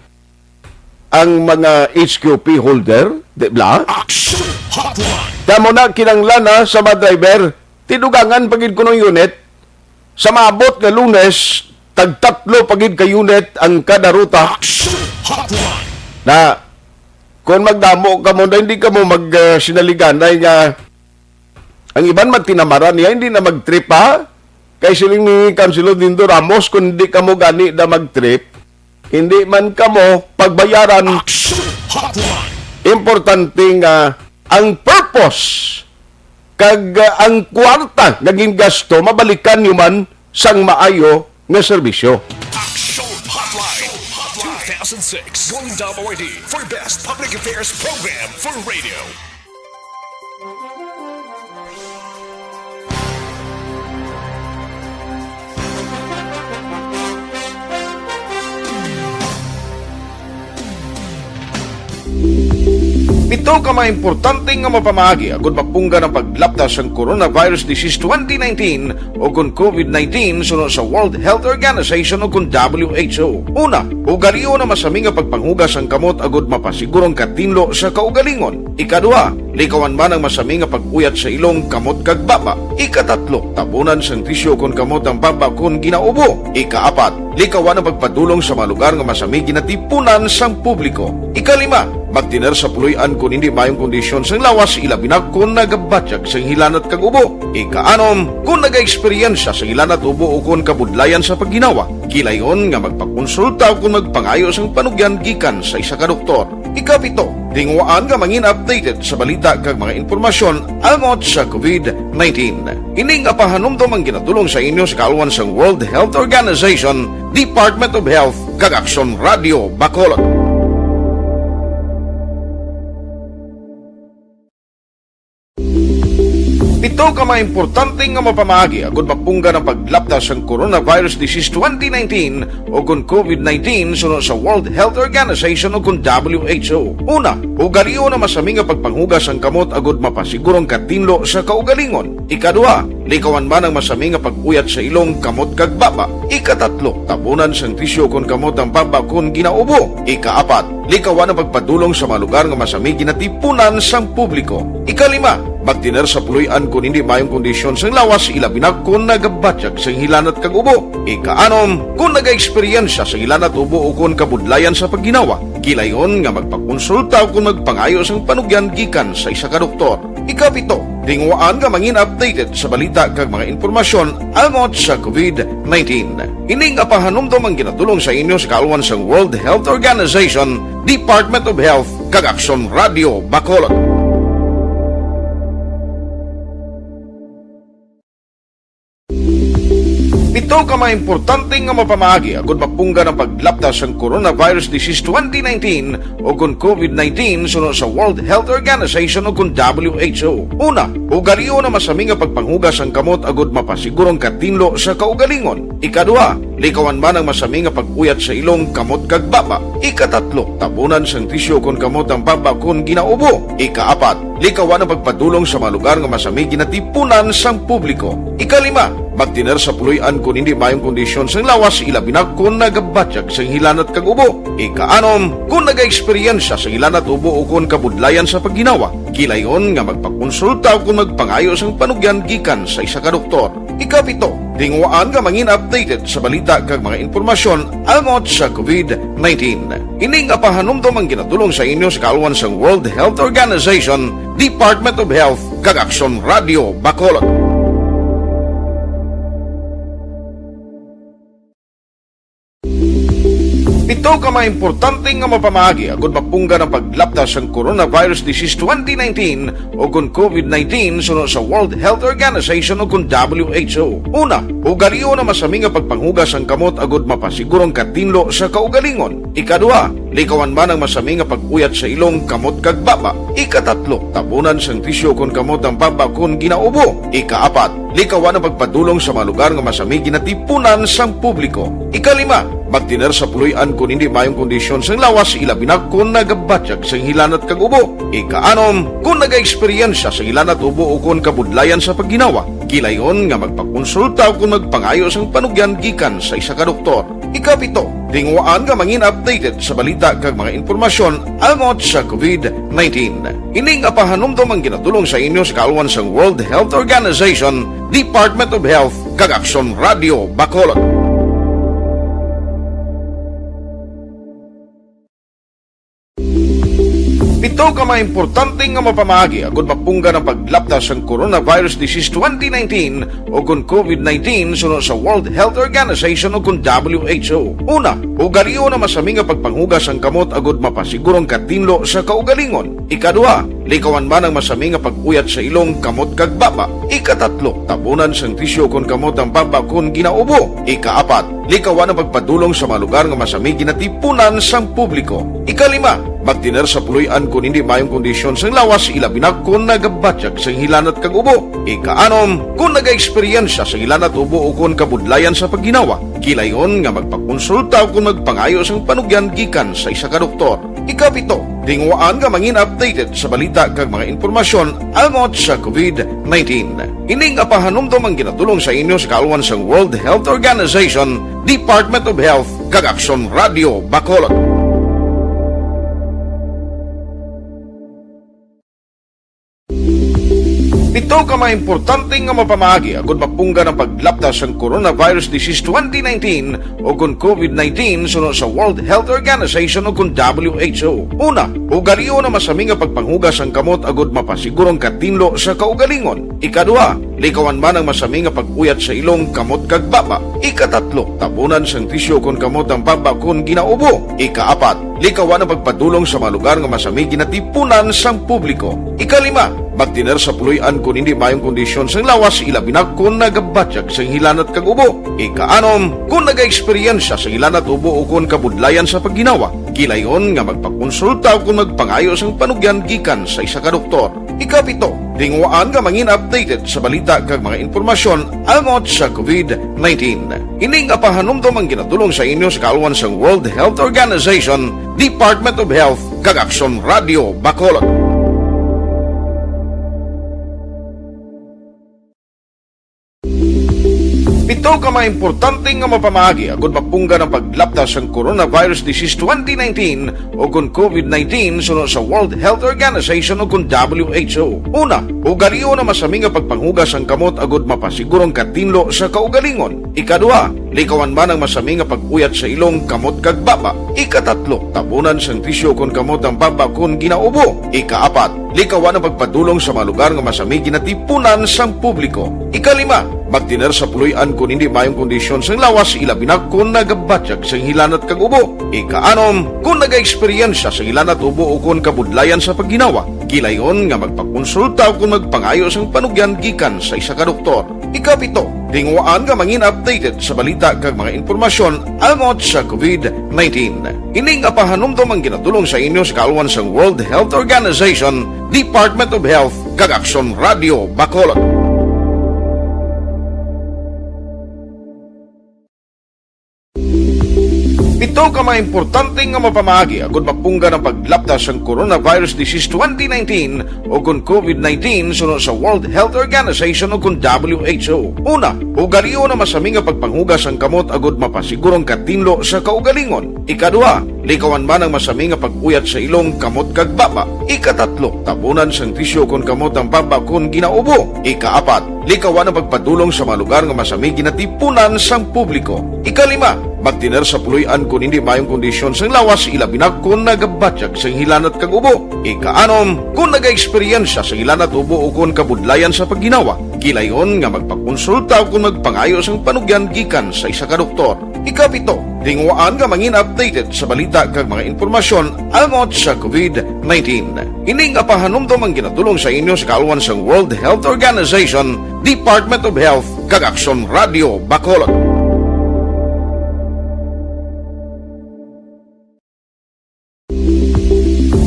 ang mga H Q P holder, di ba? Action Hotline. Tamo na kinanglan na sa mga driver, tidugangan pa gid kuno unit. Sa maabot nga Lunes, tagtatlo pa gid ka unit ang kada ruta. Action Hotline. Na, kung magdamo ka mo, na hindi ka mo mag, ah, sinaliganay nga ang iban man tinamaran niya, hindi na mag-trip, ha? Kay siling ni Councilor Dindo Ramos, kung hindi kamo gani na mag-trip, hindi man kamo pagbayaran. Action Hotline. Importante nga ang purpose kag, ah, ang kwarta nga gingasto mabalikan nyo man sang maayo nga serbisyo. Action Hotline two thousand six, Golden Dome Awardee for Best Public Affairs Program for Radio. Pito ka mga importante nga mapamaagi agud mapunggan ang paglapta sang coronavirus disease twenty nineteen o kon covid nineteen suno sa World Health Organization o kon W H O. Una, ugalion ang masami nga pagpanghugas sang kamot agud mapasiguro ang katinlo sa kaugalingon. Ikaduha, likawan man ang masami nga pag-uyat sa ilong, kamot, kag baba. Ikatatlo, tabunan sang tisyu kon kamot ang baba kon ginaubo. Ikaapat, likawan ang pagpadulong sa mga lugar nga masami ginatipunan sang publiko. Ikalima, magtener sa puloy-an kon hindi maayong kondisyon sang lawas, ilabi na kon nagabatyag sang hilanat kag ubo. Ikaanom, kon nagaeksperyensya sang hilanat, ubo, o kon kabudlayan sa pagginawa, gilayon nga magpakonsulta o kon magpangayo sang panugyan gikan sa isa ka doktor. Ikapito, tinguhaan nga mangin updated sa balita kag mga impormasyon angot sa covid nineteen. Ini nga pahanumdom ang ginatulong sa inyo sa kaalwan sang World Health Organization, Department of Health, kag Aksyon Radio Bacolod. Pito ka mga importante nga mapamaagi agud mapunggan ang paglapta sang coronavirus disease twenty nineteen o kon covid nineteen suno sa World Health Organization o kon W H O. Una, ugalion ang masami nga pagpanghugas sang kamot agud mapasiguro ang katinlo sa kaugalingon. Ikaduha, likawan man ang masami nga pag-uyat sa ilong, kamot, kag baba. Ikatatlo, tabunan sang tisyu kon kamot ang baba kon ginaubo. Ikaapat, likawan ang pagpadulong sa mga lugar nga masami ginatipunan sang publiko. Ikalima, magtener sa puloy-an kon hindi maayong kondisyon sang lawas, ilabi na kon nagabatyag sang hilanat kag ubo. Ikaanom, kon nagaeksperyensya sang hilanat, ubo, o kon kabudlayan sa pagginawa, gilayon nga magpakonsulta o kon magpangayo sang panugyan gikan sa isa ka doktor. Ikapito, tinguhaan nga mangin updated sa balita kag mga impormasyon angot sa covid nineteen. Ini nga pahanumdom ang ginatulong sa inyo sa kaalwan sang World Health Organization, Department of Health, kag Aksyon Radio Bacolod. Pito ka mga importante nga mapamaagi agud mapunggan ang paglapta sang coronavirus disease twenty nineteen o kon covid nineteen suno sa World Health Organization o kon W H O. Una, ugalion ang masami nga pagpanghugas sang kamot agud mapasiguro ang katinlo sa kaugalingon. Ikaduha, likawan man ang masami nga pag-uyat sa ilong, kamot, kag baba. Ikatatlo, tabunan sang tisyu kon kamot ang baba kon ginaubo. Ikaapat, likawan ang pagpadulong sa mga lugar nga masami ginatipunan sang publiko. Ikalima, magtener sa puloy-an kon hindi maayong kondisyon sang lawas, ilabi na kon nagabatyag sang hilanat kag ubo. Ikaanom, kon nagaeksperyensya sang hilanat, ubo, o kon kabudlayan sa pagginawa, gilayon nga magpakonsulta o kon magpangayo sang panugyan gikan sa isa ka doktor. Ikapito, tinguhaan nga mangin updated sa balita kag mga impormasyon angot sa covid nineteen. Ini nga pahanumdom ang ginatulong sa inyo sa kaalwan sang World Health Organization, Department of Health, kag Aksyon Radio Bacolod. Pito ka mga importante nga mapamaagi agud mapunggan ang paglapta sang coronavirus disease twenty nineteen o kon covid nineteen suno sa World Health Organization o kon W H O. Una, ugalion ang masami nga pagpanghugas sang kamot agud mapasiguro ang katinlo sa kaugalingon. Ikaduha, likawan man ang masami nga pag-uyat sa ilong, kamot, kag baba. Ikatatlo, tabunan sang tisyu kon kamot ang baba kon ginaubo. Ikaapat, likawan ang pagpadulong sa mga lugar nga masami ginatipunan sang publiko. Ikalima, magtener sa puloy-an kon hindi maayong kondisyon sang lawas, ilabi na kon nagabatyag sang hilanat kag ubo. Ikaanom, kon nagaeksperyensya sang hilanat, ubo, o kon kabudlayan sa pagginawa, gilayon nga magpakonsulta o kon magpangayo sang panugyan gikan sa isa ka doktor. Ikapito, tinguhaan nga mangin updated sa balita kag mga impormasyon angot sa covid nineteen. Ini nga pahanumdom ang ginatulong sa inyo sa kaalwan sang World Health Organization, Department of Health, kag Aksyon Radio Bacolod. Pito Ito ka mga importante nga mapamaagi agud mapunggan ang paglapta sang coronavirus disease twenty nineteen o kon covid nineteen suno sa World Health Organization o kon W H O. Una, ugalion ang masami nga pagpanghugas sang kamot agud mapasiguro ang katinlo sa kaugalingon. Ikaduha, likawan man ang masami nga pag-uyat sa ilong, kamot kag baba. Ikatatlo, tabunan sang tisyo kon kamot ang baba kon ginaubo. Ikaapat, likawan ang pagpadulong sa mga lugar nga masami ginatipunan sang publiko. Ikalima, magtener sa puloy-an kon hindi mayong kondisyon sang lawas, ilabi na kon nagabatyag sang hilanat kag ubo. Ikaanom, kon nagaeksperyensya sang hilanat, ubo o kon kabudlayan sa pagginawa, gilayon nga magpakonsulta o kon magpangayo sang panugyan gikan sa isa ka doktor. Ikapito, tinguhaan nga mangin updated sa balita kag mga impormasyon angot sa covid nineteen. Ini nga pahanumdom ang ginatulong sa inyo sa kaalwan sang World Health Organization, Department of Health, kag Aksyon Radio Bacolod. Pito ka mga importante nga mapamaagi agud mapunggan ang paglapta sang coronavirus disease twenty nineteen o kon covid nineteen suno sa World Health Organization o kon W H O. Una, ugalion ang masami nga pagpanghugas sang kamot agud mapasiguro ang katinlo sa kaugalingon. Ikaduha, likawan man ang masami nga pag-uyat sa ilong, kamot kag baba. Ikatatlo, tabunan sang tisyo kon kamot ang baba kon ginaubo. Ikaapat, likawan ang pagpadulong sa mga lugar nga masami ginatipunan sang publiko. Ikalima, magtener sa puloy-an kon hindi mayong kondisyon sang lawas, ilabi na kon nagabatyag sang hilanat kag ubo. Ikaanom, kon nagaeksperyensya sang hilanat, ubo o kon kabudlayan sa pagginawa, gilayon nga magpakonsulta o kon magpangayo sang panugyan gikan sa isa ka doktor. Ikapito, tinguhaan nga mangin updated sa balita kag mga impormasyon angot sa covid nineteen. Ini nga pahanumdom ang ginatulong sa inyo sa kaalwan sang World Health Organization, Department of Health, kag Aksyon Radio Bacolod. Pito ka mga importante nga mapamaagi agud mapunggan ang paglapta sang coronavirus disease twenty nineteen o kon covid nineteen suno sa World Health Organization o kon W H O. Una, ugalion ang masami nga pagpanghugas sang kamot agud mapasiguro ang katinlo sa kaugalingon. Ikaduha, likawan man ang masami nga pag-uyat sa ilong, kamot kag baba. Ikatatlo, tabunan sang tisyo kon kamot ang baba kon ginaubo. Ikaapat, likawan ang pagpadulong sa mga lugar nga masami ginatipunan sang publiko. Ikalima, magtener sa puloy-an kon hindi mayong kondisyon sang lawas, ilabi na kon nagabatyag sang hilanat kag ubo. Ikaanom, kon nagaeksperyensya sang hilanat, ubo o kon kabudlayan sa pagginawa, gilayon nga magpakonsulta o kon magpangayo sang panugyan gikan sa isa ka doktor. Ikapito, tinguhaan nga mangin updated sa balita kag mga impormasyon angot sa covid nineteen. Ini nga pahanumdom ang ginatulong sa inyo sa kaalwan sang World Health Organization, Department of Health, kag Aksyon Radio Bacolod. Pito ka mga importante nga mapamaagi agud mapunggan ang paglapta sang coronavirus disease twenty nineteen o kon covid nineteen suno sa World Health Organization o kon W H O. Una, ugalion ang masami nga pagpanghugas sang kamot agud mapasiguro ang katinlo sa kaugalingon. Ikaduha, likawan man ang masami nga pag-uyat sa ilong, kamot kag baba. Ikatatlo, tabunan sang tisyo kon kamot ang baba kon ginaubo. Ikaapat, likawan ang pagpadulong sa mga lugar nga masami ginatipunan sang publiko. Ikalima, magtener sa puloy-an kon hindi mayong kondisyon sang lawas, ilabi na kon nagabatyag sang hilanat kag ubo. Ikaanom, kon nagaeksperyensya sang hilanat, ubo o kon kabudlayan sa pagginawa, gilayon nga magpakonsulta o kon magpangayo sang panugyan gikan sa isa ka doktor. Ikapito, tinguhaan nga mangin updated sa balita kag mga impormasyon angot sa covid nineteen. Ini nga pahanumdom ang ginatulong sa inyo sa kaalwan sang World Health Organization, Department of Health, kag Aksyon Radio Bacolod.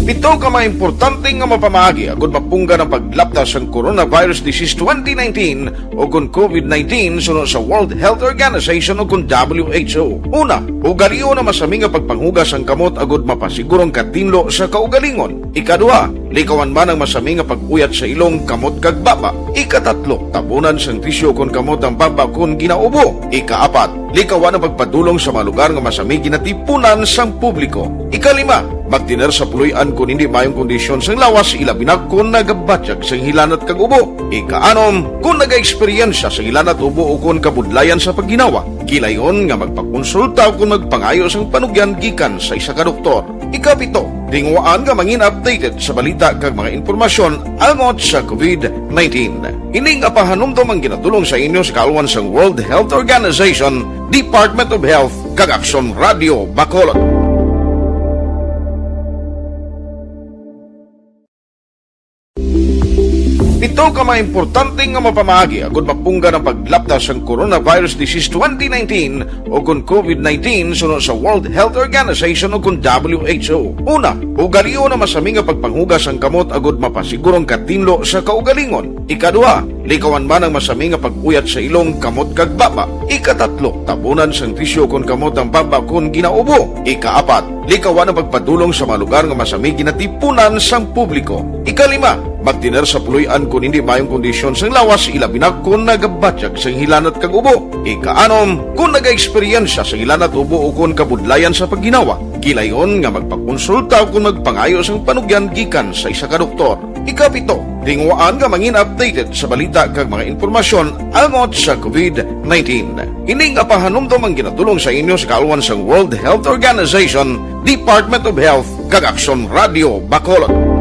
Pito ka mga importante nga mapamaagi agud mapunggan ang paglapta sang coronavirus disease twenty nineteen o kon covid nineteen suno sa World Health Organization o kon W H O. Una, ugalion ang masami nga pagpanghugas sang kamot agud mapasiguro ang katinlo sa kaugalingon. Ikaduha, likawan man ang masami nga pag-uyat sa ilong, kamot kag baba. Ikatatlo, tabunan sang tisyo kon kamot ang baba kon ginaubo. Ikaapat, likawan ang pagpadulong sa mga lugar nga masami ginatipunan sang publiko. Ikalima, magtener sa puloy-an kon hindi mayong kondisyon sang lawas, ilabi na kon nagabatyag sang hilanat kag ubo. Ikaanom, kon nagaeksperyensya sang hilanat, ubo o kon kabudlayan sa pagginawa, gilayon nga magpakonsulta o kon magpangayo sang panugyan gikan sa isa ka doktor. Ikapito, tinguhaan nga mangin updated sa balita kag mga impormasyon angot sa COVID nineteen. Ini nga pahanumdom ang ginatulong sa inyo sa kaalwan sang World Health Organization, Department of Health, kag Aksyon Radio Bacolod. Pito ka mga importante nga mapamaagi agud mapunggan ang paglapta sang coronavirus disease twenty nineteen o kon COVID nineteen suno sa World Health Organization o kon W H O. Una, ugalion ang masami nga pagpanghugas sang kamot agud mapasiguro ang katinlo sa kaugalingon. Ikaduha, likawan man ang masami nga pag-uyat sa ilong, kamot kag baba. Ikatatlo, tabunan sang tisyu kon kamot ang baba kon ginaubo. Ikaapat, likawan ang pagpadulong sa mga lugar nga masami ginatipunan sang publiko. Ikalima, magtener sa puloy-an kon hindi maayong kondisyon sang lawas, ilabi na kon nagabatyag sang hilanat kag ubo. Ikaanom, kon nagaeksperyensya sang hilanat, ubo, o kon kabudlayan sa pagginawa, gilayon nga magpakonsulta o kon magpangayo sang panugyan gikan sa isa ka doktor. Ikapito, tinguhaan nga mangin updated sa balita kag mga impormasyon angot sa COVID nineteen. Ini nga pahanumdom ang ginatulong sa inyo sa kaalwan sang World Health Organization, Department of Health, kag Aksyon Radio Bacolod.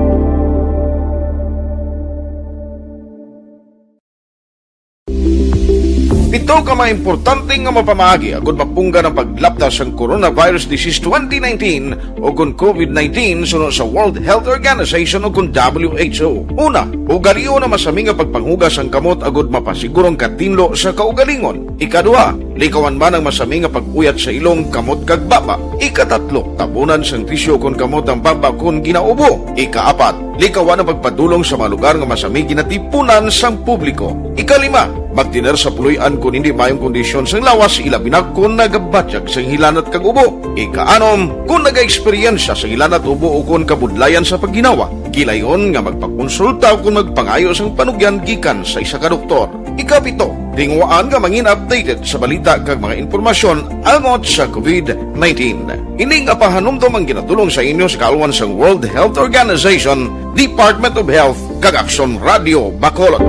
Pito ka mga importante nga mapamaagi agud mapunggan ang paglapta sang coronavirus disease twenty nineteen o kon COVID nineteen suno sa World Health Organization o kon W H O. Una, ugalion ang masami nga pagpanghugas sang kamot agud mapasiguro ang katinlo sa kaugalingon. Ikaduha, likawan man ang masami nga pag-uyat sa ilong, kamot kag baba. Ikatatlo, tabunan sang tisyu kon kamot ang baba kon ginaubo. Ikaapat, likawan ang pagpadulong sa mga lugar nga masami ginatipunan sang publiko. Ikalima, magtener sa puloy-an kon hindi maayong kondisyon sang lawas, ilabi na kon nagabatyag sang hilanat kag ubo. Ikaanom, kon nagaeksperyensya sang hilanat, ubo, o kon kabudlayan sa pagginawa, gilayon nga magpakonsulta o kon magpangayo sang panugyan gikan sa isa ka doktor. Ikapito, tinguhaan nga mangin updated sa balita kag mga impormasyon angot sa COVID nineteen. Ini nga pahanumdom ang ginatulong sa inyo sa kaalwan sang World Health Organization, Department of Health, kag Aksyon Radio Bacolod.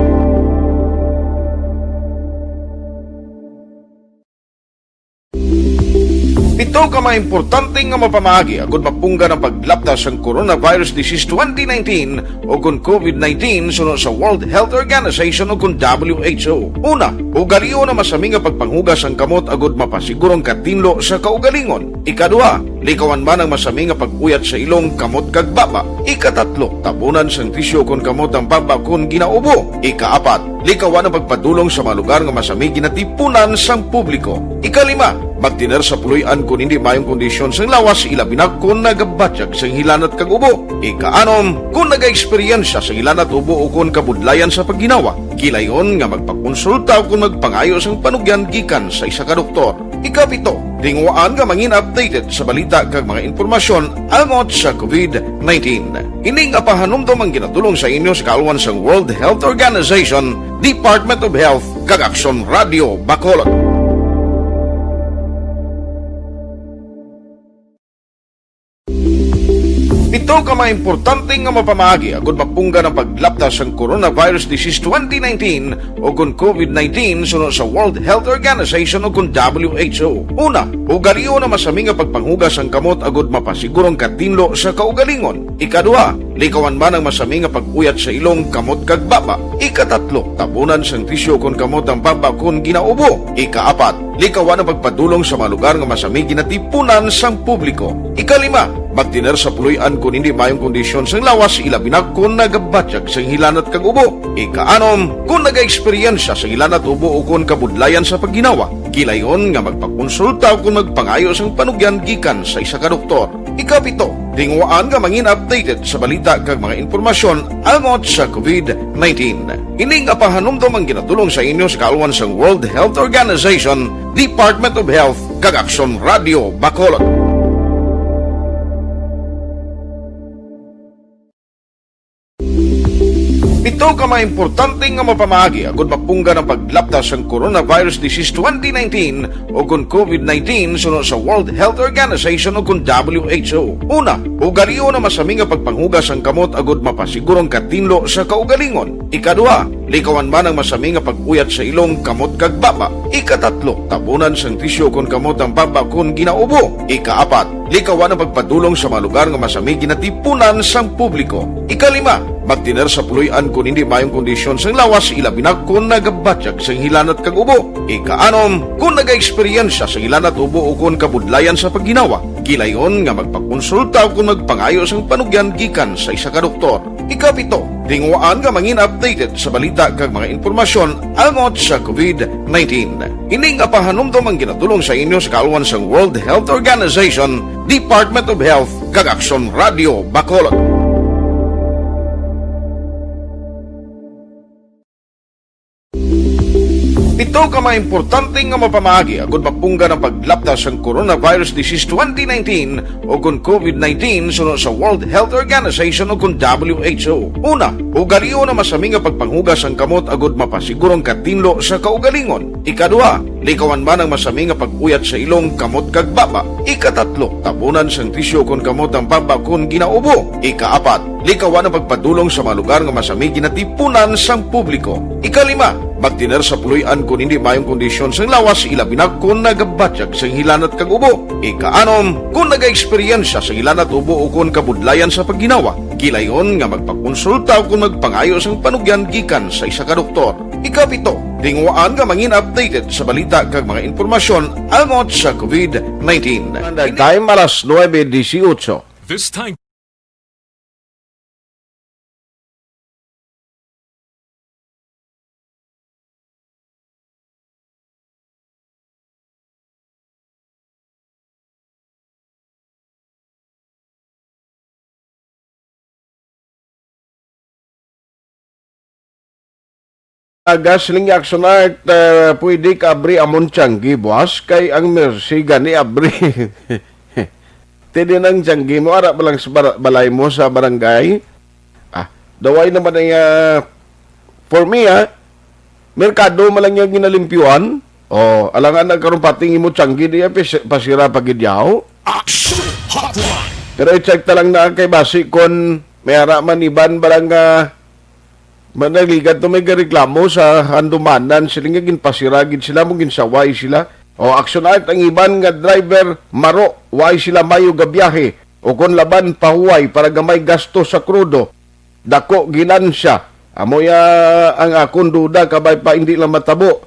Pito ka mga importante nga mapamaagi agud mapunggan ang paglapta sang coronavirus disease twenty nineteen o kon COVID nineteen suno sa World Health Organization o kon W H O. Una, ugalion ang masami nga pagpanghugas sang kamot agud mapasiguro ang katinlo sa kaugalingon. Ikaduha, likawan man ang masami nga pag-uyat sa ilong, kamot kag baba. Ikatatlo, tabunan sang tisyu kon kamot ang baba kon ginaubo. Ikaapat, likawan ang pagpadulong sa mga lugar nga masami ginatipunan sang publiko. Ikalima, magtener sa puloy-an kon hindi maayong kondisyon sang lawas, ilabi na kon nagabatyag sang hilanat kag ubo. Ikaanom, kon nagaeksperyensya sang hilanat, ubo, o kon kabudlayan sa pagginawa, gilayon nga magpakonsulta o kon magpangayo sang panugyan gikan sa isa ka doktor. Ikapito, tinguhaan nga mangin updated sa balita kag mga impormasyon angot sa COVID nineteen. Ini nga pahanumdom ang ginatulong sa inyo sa kaalwan sang World Health Organization, Department of Health, kag Aksyon Radio Bacolod. Pito ka mga importante nga mapamaagi agud mapunggan ang paglapta sang coronavirus disease twenty nineteen o kon COVID nineteen suno sa World Health Organization o kon W H O. Una, ugalion ang masami nga pagpanghugas sang kamot agud mapasiguro ang katinlo sa kaugalingon. Ikaduha, likawan man ang masami nga pag-uyat sa ilong, kamot kag baba. Ikatatlo, tabunan sang tisyu kon kamot ang baba kon ginaubo. Ikaapat, likawan ang pagpadulong sa mga lugar nga masami ginatipunan sang publiko. Ikalima, magtener sa puloy-an kon hindi maayong kondisyon sang lawas, ilabi na kon nagabatyag sang hilanat kag ubo. Ikaanom, kon nagaeksperyensya sang hilanat, ubo, o kon kabudlayan sa pagginawa, gilayon nga magpakonsulta o kon magpangayo sang panugyan gikan sa isa ka doktor. Ikapito, tinguhaan nga mangin updated sa balita kag mga impormasyon angot sa COVID nineteen. Ini nga pahanumdom ang ginatulong sa inyo sa kaalwan sang World Health Organization, Department of Health, kag Aksyon Radio Bacolod. Pito Ito ka mga importante nga mapamaagi agud mapunggan ang paglapta sang coronavirus disease twenty nineteen o kon covid nineteen suno sa World Health Organization o kon W H O. Una, ugalion ang masami nga pagpanghugas sang kamot agud mapasiguro ang katinlo sa kaugalingon. Ikaduha, likawan man ang masami nga pag-uyat sa ilong, kamot kag baba. Ikatatlo, tabunan sang tisyu kon kamot ang baba kon ginaubo. Ikaapat, likawan ang pagpadulong sa mga lugar nga masami ginatipunan sang publiko. Ikalima, magtener sa puloy-an kon hindi maayong kondisyon sang lawas, ilabi na kon nagabatyag sang hilanat kag ubo. Ikaanom, kon nagaeksperyensya sang hilanat, ubo, o kon kabudlayan sa pagginawa, gilayon nga magpakonsulta o kon magpangayo sang panugyan gikan sa isa ka doktor. Ikapito, tinguhaan nga mangin updated sa balita kag mga impormasyon angot sa covid nineteen. Ini nga pahanumdom ang ginatulong sa inyo sa kaalwan sang World Health Organization, Department of Health, kag Aksyon Radio Bacolod. Pito ka mga importante nga mapamaagi agud mapunggan ang paglapta sang coronavirus disease twenty nineteen o kon covid nineteen suno sa World Health Organization o kon W H O. Una, ugalion ang masami nga pagpanghugas sang kamot agud mapasiguro ang katinlo sa kaugalingon. Ikaduha, likawan man ang masami nga pag-uyat sa ilong, kamot kag baba. Ikatatlo, tabunan sang tisyu kon kamot ang baba kon ginaubo. Ikaapat, likawan ang pagpadulong sa mga lugar nga masami ginatipunan sang publiko. Ikalima, magtener sa puloy-an kon hindi maayong kondisyon sang lawas, ilabi na kon nagabatyag sang hilanat kag ubo. Ikaanom, kon nagaeksperyensya sang hilanat, ubo, o kon kabudlayan sa pagginawa, gilayon nga magpakonsulta o kon magpangayo sang panugyan gikan sa isa ka doktor. Ikapito, tinguhaan nga mangin updated sa balita kag mga impormasyon angot sa covid nineteen. Time, alas nuebe dieciocho. This time. Agas ning Action Art, eh, pwede ka abri amon tiyanggi, buas, kay ang Mercy gani abri. Tidi nang tiyanggi mo, ara ba lang sa bara-, balay mo sa barangay? Ah, daway naman ay, ah, for me, ah, merkado man lang yung ginalimpyuan. Oh, alangan na karon pating imo tiyanggi diya, pis-, pasira pa gid yaw. Action Hotline. Pero i-check ta lang na kay basi kon may ara man iban ba lang, ah, Managligat to may gareklamo sa handumanan, sila nga ginpasira gid sila, mo ginsaway sila. O, Action Art, ang iban nga driver, maro, way sila mayo gabiyahe, o kon laban, pahuway para gamay gasto sa krudo, dako ginansya. Amo ya ang akon duda, kabay pa hindi lang matabo.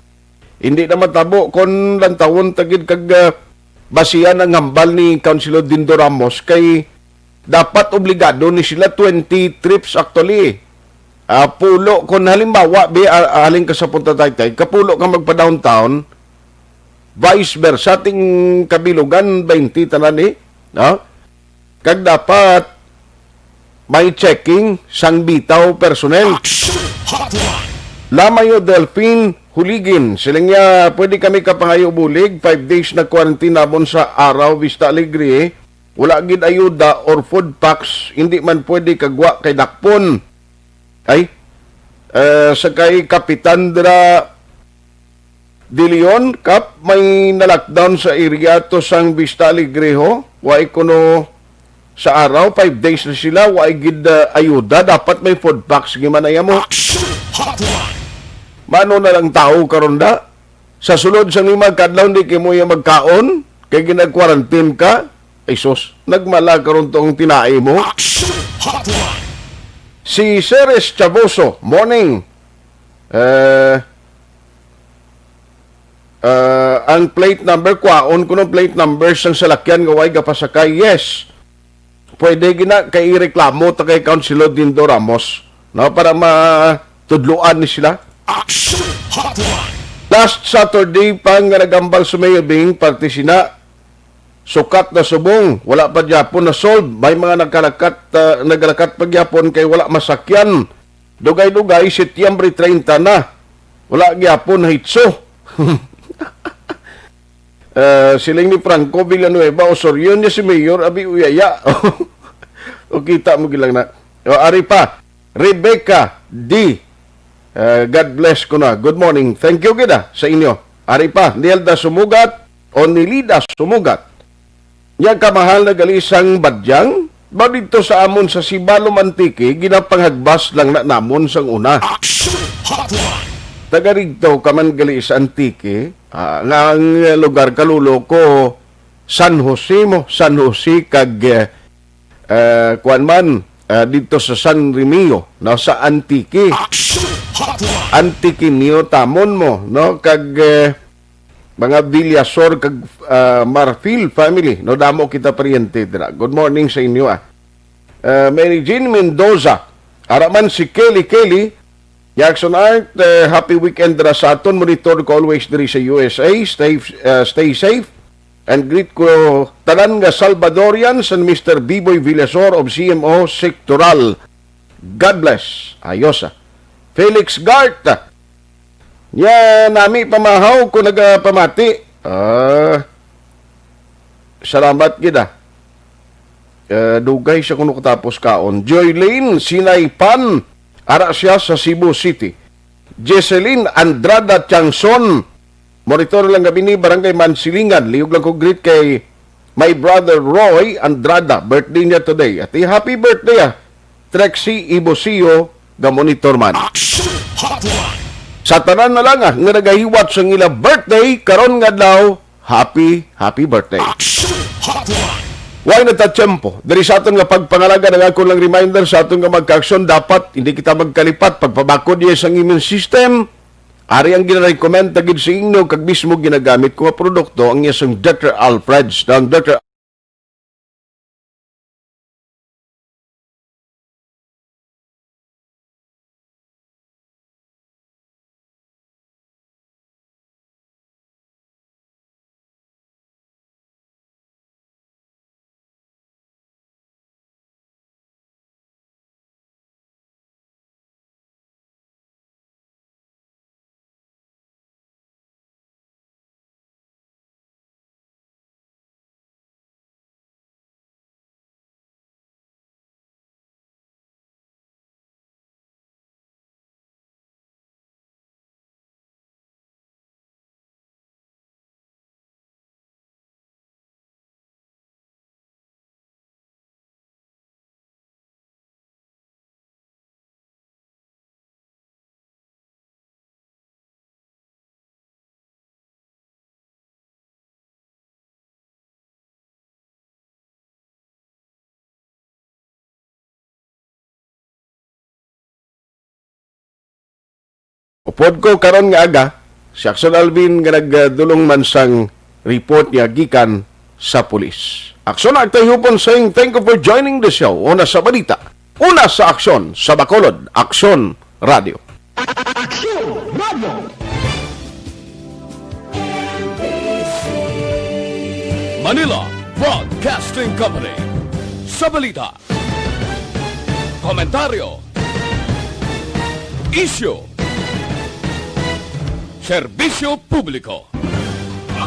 Hindi na matabo kon lantawon ta gid kag, ah, basihan ang hambal ni Councilor Dindo Ramos kay dapat obligado ni sila twenty trips actually. Ah, pulo, kon halimbawa, bi, ah, ah, halin ka sa Punta Taytay, kapulo ka magpa-downtown, vice versa, ting kabilugan, twenty tanan eh. No? Kag dapat may checking sang bitaw personnel. Action Hotline. Lamayo Delphine Huligin, siling niya, "Pwede kami kapangayo bulig, five days na quarantine namon sa Araw, Vista Alegre. Wala gid ayuda or food packs, hindi man pwede kagwa kay dakpon." Ay, eh, sa kay Kapitan dira De Leon, Kap, may na-lockdown sa area to sang Vista Alegre ho. Wa kuno sa Araw, five days na sila, wa gid, uh, ayuda, dapat may food packs, gimanaya mo. Action Hotline. Mano na lang tao karon da? Sa sulod sang lima ka adlaw, hindi kay mo iya magkaon, kay ginag-quarantine ka. Ay sus, nagmala karon tong tinai mo. Action Hotline. Si Ceres Chaboso, morning. Eh, eh, ang plate number, kwaon ko ng plate number sang salakyan nga way gapasakay. Yes. Pwede gina kay ireklamo ta kay Councilor Dindo Ramos, no, para matudloan ni sila. Action Hotline. Last Saturday pa nga nagambal sa Mayor Bing, parte sina, sukat na subong, wala pa gyapon na solve. May mga nagkalakat, ah, naglakat pa gyapon kay wala masakyan. Dugay-dugay, Setyembre treinta na. Wala gyapon nahitso. Ah, siling ni Franco Villanueva, Osorio niya si Mayor, abi uyaya. O, kita mo gilang na. O, ari pa, Rebecca D. Ah, God bless ko na. Good morning. Thank you gid, ah, sa inyo. Ari pa, Nilda Sumugat o Nilida Sumugat. Nya, kamahal na gali sang badyang, ba didto sa amon sa Sibalom, Antique, ginapanghagbas lang na namon sang una. Action Hotline. Taga didto ka man gali sa Antique, ah, nga ang lugar kalulo ko, San Jose mo, San Jose kag, eh, eh, kuwan man, ah, didto sa San Remigio, no, sa Antique. Action Hotline. Antiqueño tamon mo, no, kag, eh, mga Villasor kag, ah, Marfil family, no, damo kita paryente dira. Good morning sa inyo, ah. Ah, Mary Jean Mendoza, ara man si Kelly Kelly, Jackson Art, eh, happy weekend dira sa aton. Monitor ko always diri sa U S A. Stay, ah, stay safe. And greet ko tanan nga Salvadorians and Mister Biboy Villasor of C M O Sectoral. God bless. Ayos, ah. Felix Gart. Nya, nami pamahaw ko nagapamati. Ah, salamat gid, ah. Eh, dugay siya kuno katapos kaon. Joylene Sinaypan, ara siya sa Cebu City. Jesseline Andrada Tiangson, monitor lang gab-i ni Barangay Mansilingan. Liog lang ko greet kay my brother Roy Andrada. Birthday niya today. Ati, happy birthday, ah. Trexie Ibosio, ga monitor man. Action Hotline. Sa tanan na lang, ah, nga nagahiwat sa ila birthday karon nga adlaw, happy, happy birthday. Action Hotline. Way na ta tiyempo. Diri sa aton nga pagpangalaga, ang akon lang reminder sa aton nga magka-aksyon, dapat hindi kita magkalipat pagpabakod niya sang immune system. Ari ang ginarekomenda gid sa inyo kag mismo ginagamit ko nga produkto ang iya sang Doctor Alfred's. Ang Doctor Upod ko karon nga aga, si Aksyon Alvin nga nagdulong man sang report niya gikan sa pulis. Aksyon, Aktay Hupon saying, thank you for joining the show. Una sa balita, una sa aksyon, sa Bacolod, Aksyon Radio. Aksyon Radio. Manila Broadcasting Company. Sa balita, komentaryo, isyu, serbisyo publiko.